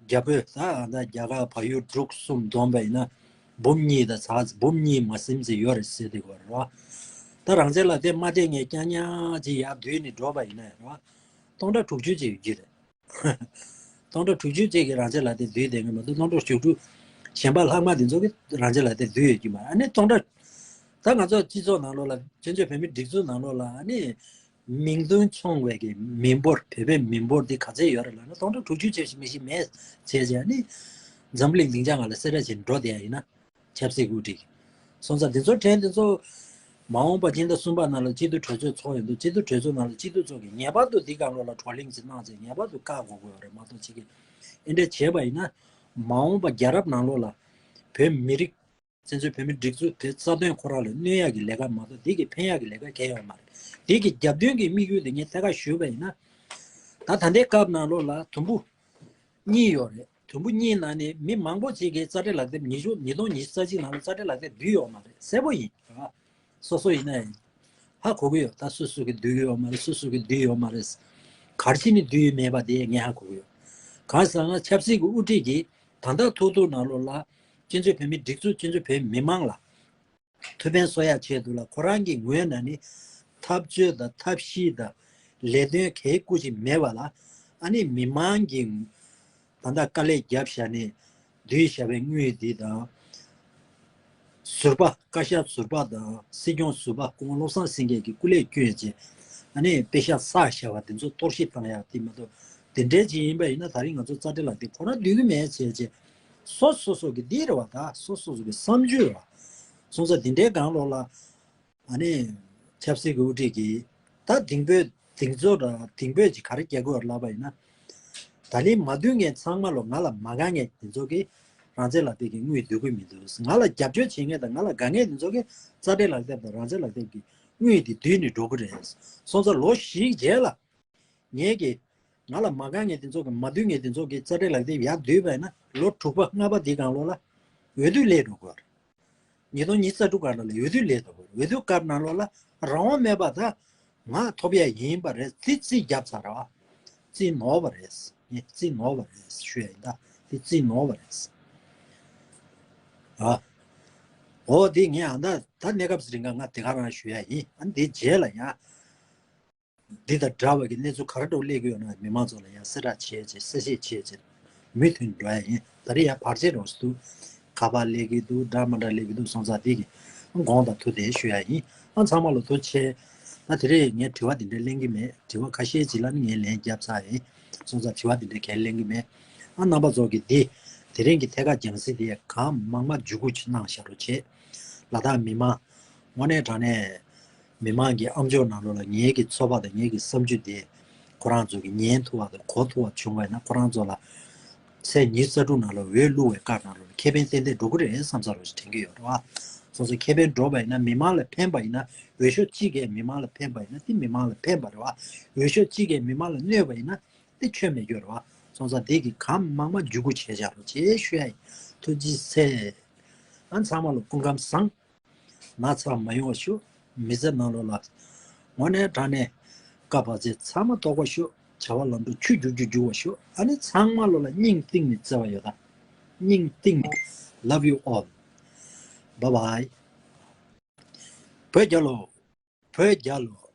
རྒྱ་བོད་ད་ཨ་ད་རྒྱ་གར་བལ་ཡུལ་འབྲུག་གསུམ་བསྡོམས་པ་ཡིན་ན་འབུམ་གཉིས་དང་ཚ་འབུམ་གཉིས་མ་ཟིན་ཙམ་ཡོད་རེད་ཟེར་དེ་གོ་རེད་བ། ད་རང་བཙན་ལག་དེབ་མ་སྤྲད་མཁན་རྐྱང་རྐྱང་ཅིག་ཡར་བསྡུས་ནས་འགྲོ་བ་ཡིན་ན་རེད་བ། སྟོང་ཕྲག་དྲུག་ཅུ་ཅིག་ཡོད་ཀྱི་རེད། སྟོང་ཕྲག་དྲུག་ཅུ་ཅིག་གིས་རང་བཙན་ལག་དེབ་བསྡུས་བསྡད་མཁན་མ་གཏོགས་སྟོང་ཕྲག་དྲུག་ཅུ་གཞན་པ་ལྷག་མ་དེ་ཚོ་གིས་རང་བཙན་ལག་དེབ་བསྡུས་ཡོད་ཀྱི་མ་རེད། ཨ་ནི་སྟོང་ཕྲག་ད་ང་ཚོ་སྤྱི་ཚོགས་ནང་ལོགས་ལ་སྤྱི་ཚོགས་བོད་མིའི་སྒྲིག་འཛུགས་ནང་ལོགས་ལ་ཨ་ནི་མིང་དོན་མཚུངས་པའི་གི་མི་འབོར་བོད་པའི་མི་འབོར་འདི་ག་ཚད་ཡོད་རེད་ལབ་ན་སྟོང་ཕྲག་དྲུག་ཅུ་ཅིག་མི་ཞིག་མེད་བྱས་བྱས་ཨ་ནི་འཛམ་གླིང་སྡིངས་ཆ་ནང་ལ་གསལ་བསྒྲགས་བྱས་ནས་འགྲོ་བསྡད་ཡ་ཡིན་ན། ཆབ་སྲིད་དབུ་ཁྲིད་ཀྱི་སོང་ཙང་དེ་ཚོ་དྲན། དེ་ཚོ་མ་འོངས་པ་སྤྱི་ཟླ་གསུམ་པ་ནང་ལ་སྤྱི་འཐུས་གྲོས་ཚོགས་ཚོགས་ཡོང་དུས་སྤྱི་འཐུས་གྲོས་ཚོགས་ནང་ལ་སྤྱི་འཐུས་ཚོ་གིས་ངེས་པར་དུ་འདི་སྒང་ལོགས་ལ་བགྲོ་གླེང་ཅིག་གནང་ཚེ་ངེས་པར་དུ་བཀག་དགོས་ཀྱི་ཡོད་རེད་མ་གཏོགས་ཅིག་གིས་ཨེ་འདྲ་བྱས་པ་ཡིན་ན་མ་འོངས་པ་རྒྱལ་རབས་ནང་ལོགས་ལ་བོད་མི་རིགས་བཙན་བྱོལ་བོད་མིའི་སྒྲིག་འཛུགས་དེ་རྩ་དོན་ཁོ་རང་ལ་གནོད་ཡག་གི་ལས་ཀ་མ་གཏོགས་འདི་གིས་ཕན་ཡག་གི་ལས་ཀ་གང་ཡང་ཡོད་མ་རེད། འདི་གི་རྒྱབ་མདུན་གྱི་དམིགས་ཡུལ་དེ་ངས་ཐད་ཀར་ཞུས་པ་ཡིན་ན། ད་ད་ལྟའི་སྐབས་ནང་ལོགས་ལ་དུམ་བུ་གཉིས་ཡོད་རེད། དུམ་བུ་གཉིས་ནང་ནས་མི་མང་པོ་ཅིག་གིས་རྩ་ཁྲིམས་ལག་དེབ་ཉིས་བཅུ་ཉིས་སྟོང་ཉི་ཤུ་རྩ་གཅིག་ནང་ལ་རྩ་ཁྲིམས་ལག་དེབ་བསྡུས་ཡོད་མ་རེད། གསལ་པོ་ཡིན། སོ་སོ་ཡིན་ན་ཡང་ཧ་གོ་གི་ཡོད། ད་སུ་སུ་གིས་བསྡུས་ཡོད་མ་རེད། སུ་སུ་གིས་བསྡུས་ཡོད་མ་རེད། ག་རེ་བྱས་ནས་བསྡུས་ཡོད་མེད་པ་དེ་ངས་ཧ་གོ་གི་ཡོད། གང་ཟེར་ན་ཆབ་སྲིད་ཀྱི་དབུ་ཁྲིད་ཀྱིས་ད་ལྟ་ཐོག་ཐོག་ནང་ལོགས་ལ་སྤྱི་ཚོགས་བོད་མིའི་སྒྲིག་འཛུགས་སྤྱི་ཚོགས་བོད་མི་མང་ལ་ཐུགས་ཕན་གསོ་ཡ་ཆེད་དུ་ལ་ཁོ་རང་གི་ངོས་ནས་ནི་ཐབས་བྱུས་དང་ཐབས་ཤེས་དང་ལས་དོན་གལ་སྐུ་ཅིག་མེད་པ་ལ་ཨ་ནི་མི་མང་གི་ད་ལྟ་དཀའ་ལས་བརྒྱབ་བཞག་ནས་བསྡུས་བཞག་པའི་དངུལ་འདི་དང་ཟུར་པ་བཀའ་ཤག་ཟུར་པ་དང་སྲིད་སྐྱོང་ཟུར་པ་སྐུ་ངོ་བློ་བཟང་སེང་གེ་གིས་སྐུ་ལས་བསྐྱོན་བྱས་ཨ་ནི་པེ་ཤག་བསགས་བཞག་པ་འདི་ཚོ་གཏོར་བཤིག་བཏང་ཡག་དེ་མ་གཏོགས་དེ་འདྲའི་ཅིག་ཡིན་པ་ཡིན་ན་ད་རིང་ང་ཚོ་རྩ་ཁྲིམས་ལག་དེབ་ཁོ་རང་བསྡུ་གི་མེད་བྱས་བྱས་སོ་སོ་སོ་གི་འདི་རེད་བ། ད་སོ་སོ་སོ་གི་བསམ་ཚུལ་རེད་བ། སོང་ཙང་དེ་འདྲའི་སྒང་ལོགས་ལ་ཨ་ནི་ཆབ་སྲིད་ཀྱི་དབུ་ཁྲིད་ཀྱིས་ད་དེང་བོད་དེང་ཚོ་ར་དེང་བོད་ཀྱི་ག་རེ་རྒྱག་དགོས་ལབ་པ་ཡིན་ན། ད་ལན་མ་བསྡུ་མཁན་ཚང་མ་ལོ་ང་ལ་མ་དགའ་མཁན་དེ་ཚོ་གིས་རང་བཙན་ལག་དེབ་ཀྱི་དངུལ་བསྡུ་གི་མི་འདུག་ང་ལ་རྒྱབ་སྐྱོར་བྱེད་མཁན་དང་ང་ལ་དགའ་མཁན་དེ་ཚོ་གིས་རྩ་ཁྲིམས་ལག་དེབ་དང་རང་བཙན་ལག་དེབ་ཀྱི་དངུལ་དེ་བསྡུས་ནས་འགྲོ་གི་རེད། སོང་ཙང་ལོ་བཞིའི་རྗེས་ལ་ངས་ཀྱི་ང་ལ་མ་དགའ་མཁན་དེ་ཚོ་གིས་མ་བསྡུ་མཁན་དེ་ཚོ་གིས་རྩ་ཁྲིམས་ལག་དེབ་ཡར་བསྡུས་པ་ཡིན་ན་ལོ་དྲུག་པ་ལྔ་པ་དེའི་སྒང་ལོགས་ལ་འོས་བསྡུ་སླེབས་འགྲོ་གི་རེད། ཉིས་སྟོང་ཉི་ཤུ་རྩ་དྲུག་སྒང་ལ་འོས་བསྡུ་སླེབས་འདུག་འོས་བསྡུ་སྐབས་ནང་ལོགས་ལ་རང་དབང་མེད་པ་ད་ང་ཐོབ་ཡ་ཡིན་པ་རེད། དེ་རྩིས་བརྒྱབ་ཚར་བ། རྩིས་ནོར་བ་རེད། ངས་རྩིས་ནོར་བ་རེད་ཞུ་ཡ་ཡིན། ད་དེ་རྩིས་ནོར་བ་རེད། ཨ། འོ་དེ་ངས་ཨ་ད་ད་གནས་སྐབས་རིང་ག་ང་དེ་ག་རང་ཞུ་ཡ་ཡིན། ཨ་ནི་དེ་རྗེས་ལ་ཡང་། འདི་དང་འདྲ་བ་གི་གནས་ཚུལ་ག་རེ་འདྲ་བོ་སླེབས་ཀྱི་ཡོད་ན་མི་མང་ཚོ་ལ་ཡང་གསལ་བསྒྲགས་བྱས་བྱས་གསལ་བཤད་བྱས་བྱས་མུ་མཐུད་འགྲོ་ཡ་ཡིན། ད་རེས་ཡང་བར་ཆད་རོགས་སུ་འདུག་ཁ་པར་སླེབས་ཀྱི་འདུག་འདྲ་མི་འདྲ་སླེབས་ཀྱི་འདུག་སོང་ཙང་འདི་གི་དགོངས་དག་ཐུགས་བདེ་ཞུ་ཡ་ཡིན། ཨ་ཚང་མ་ལ་ཐུགས་རྗེ་ཆེ། ད་དེ་རིང་ངས་དྲི་བ་འདི་འདྲ་ལེན་གྱི་མེད། དྲི་བ་ཁ་ཤས་ཅིག་ལ་ནི་ངས་ལན་བརྒྱབ་ཚར་ཡིན། སོང་ཙང་དྲི་བ་འདི་འདྲ་གས་ལེན་གྱི་མེད། ཨ་རྣམ་པ་ཚོ་གིས་འདི་དེ་རིང་གི་ཐད་ཀར་རྒྱང་སྲིང་དེ་གང་མང་མང་བརྒྱུད་སྐུར་ཅིག་གནང་བཞག་རོགས་བྱེད། ལ་དྭགས་མི་མང་དངོས་གནས་དྲང་གནས། མི་མང་གི་ཨམ་ཅོག་ནང་ལོགས་ལ་ངེད་ཀྱི་ཚོར་བ་དང་ངེད་ཀྱི་བསམ་ཚུལ་དེ་ཁོ་རང་ཚོ་གིས་ཉན་ཐུབ་པ་དང་གོ་ཐུབ་པ་བྱུང་བ་ཡིན་ན་ཁོ་རང་ཚོ་ལ་ཚེས་ཉི་ཤུ་རྩ་དྲུག་ནང་ལ་འོས་བླུག་པའི་སྐབས་ནང་ལོགས་ལ་ཁེ་ཕན་ཏན་ཏན་འགྲོ་གི་རེད་བསམ་ས་རོགས་ཞིག་དྲན་གྱི་ཡོད་རེད་བ། སོང་ཙང་ཁེ་ཕན་འགྲོ་བ་ཡིན་ན། མི་མང་ལ་ཕན་པ་ཡིན་ན། འོས་ཤོག་གཅིག་གིས་མི་མང་ལ་ཕན་པ་ཡིན་ན་དེ་མི་མང་ལ་ཕན་པ་རེད་བ། འོས་ཤོག་གཅིག་གིས་མི་མང་ལ་གནོད་པ་ཡིན་ན་དེ་ཆོ་མེད་རྒྱུ་རེད་བ། སོང་ཙང་དེ་གི་གང་མང་མང་བརྒྱུད་སྐུར་བྱས་བཞག་རོགས་བྱེད་ཞུ་ཡ་ཡིན། ཐུགས་རྗེ་ཆེ། ཨ་ཚང་མ་ལ་སྐུ་ཁམས་བཟང་། ན་ཚ་མ་ཡོང་བ་ཤོག་མི་ཚེ་ནང་ལོགས་ལ་དངོས་གནས་དྲང་གནས་སྐལ་བ་ཚེ་ཚང་མ་རྟོགས་པ་ཤོག་བྱ་བ་ལམ་འགྲོ་ཆུ་རྒྱུག་རྒྱུག་རྒྱུག་པ་ཤོག་ཨ་ནི་ཚང་མ་ལོ་ལ་སྙིང་གཏིང་ནས་བརྩེ་བ་ཡོད་ད། སྙིང་གཏིང་ནས། Love you all. Bye bye. བོད་རྒྱལ་ལོ། བོད་རྒྱལ་ལོ།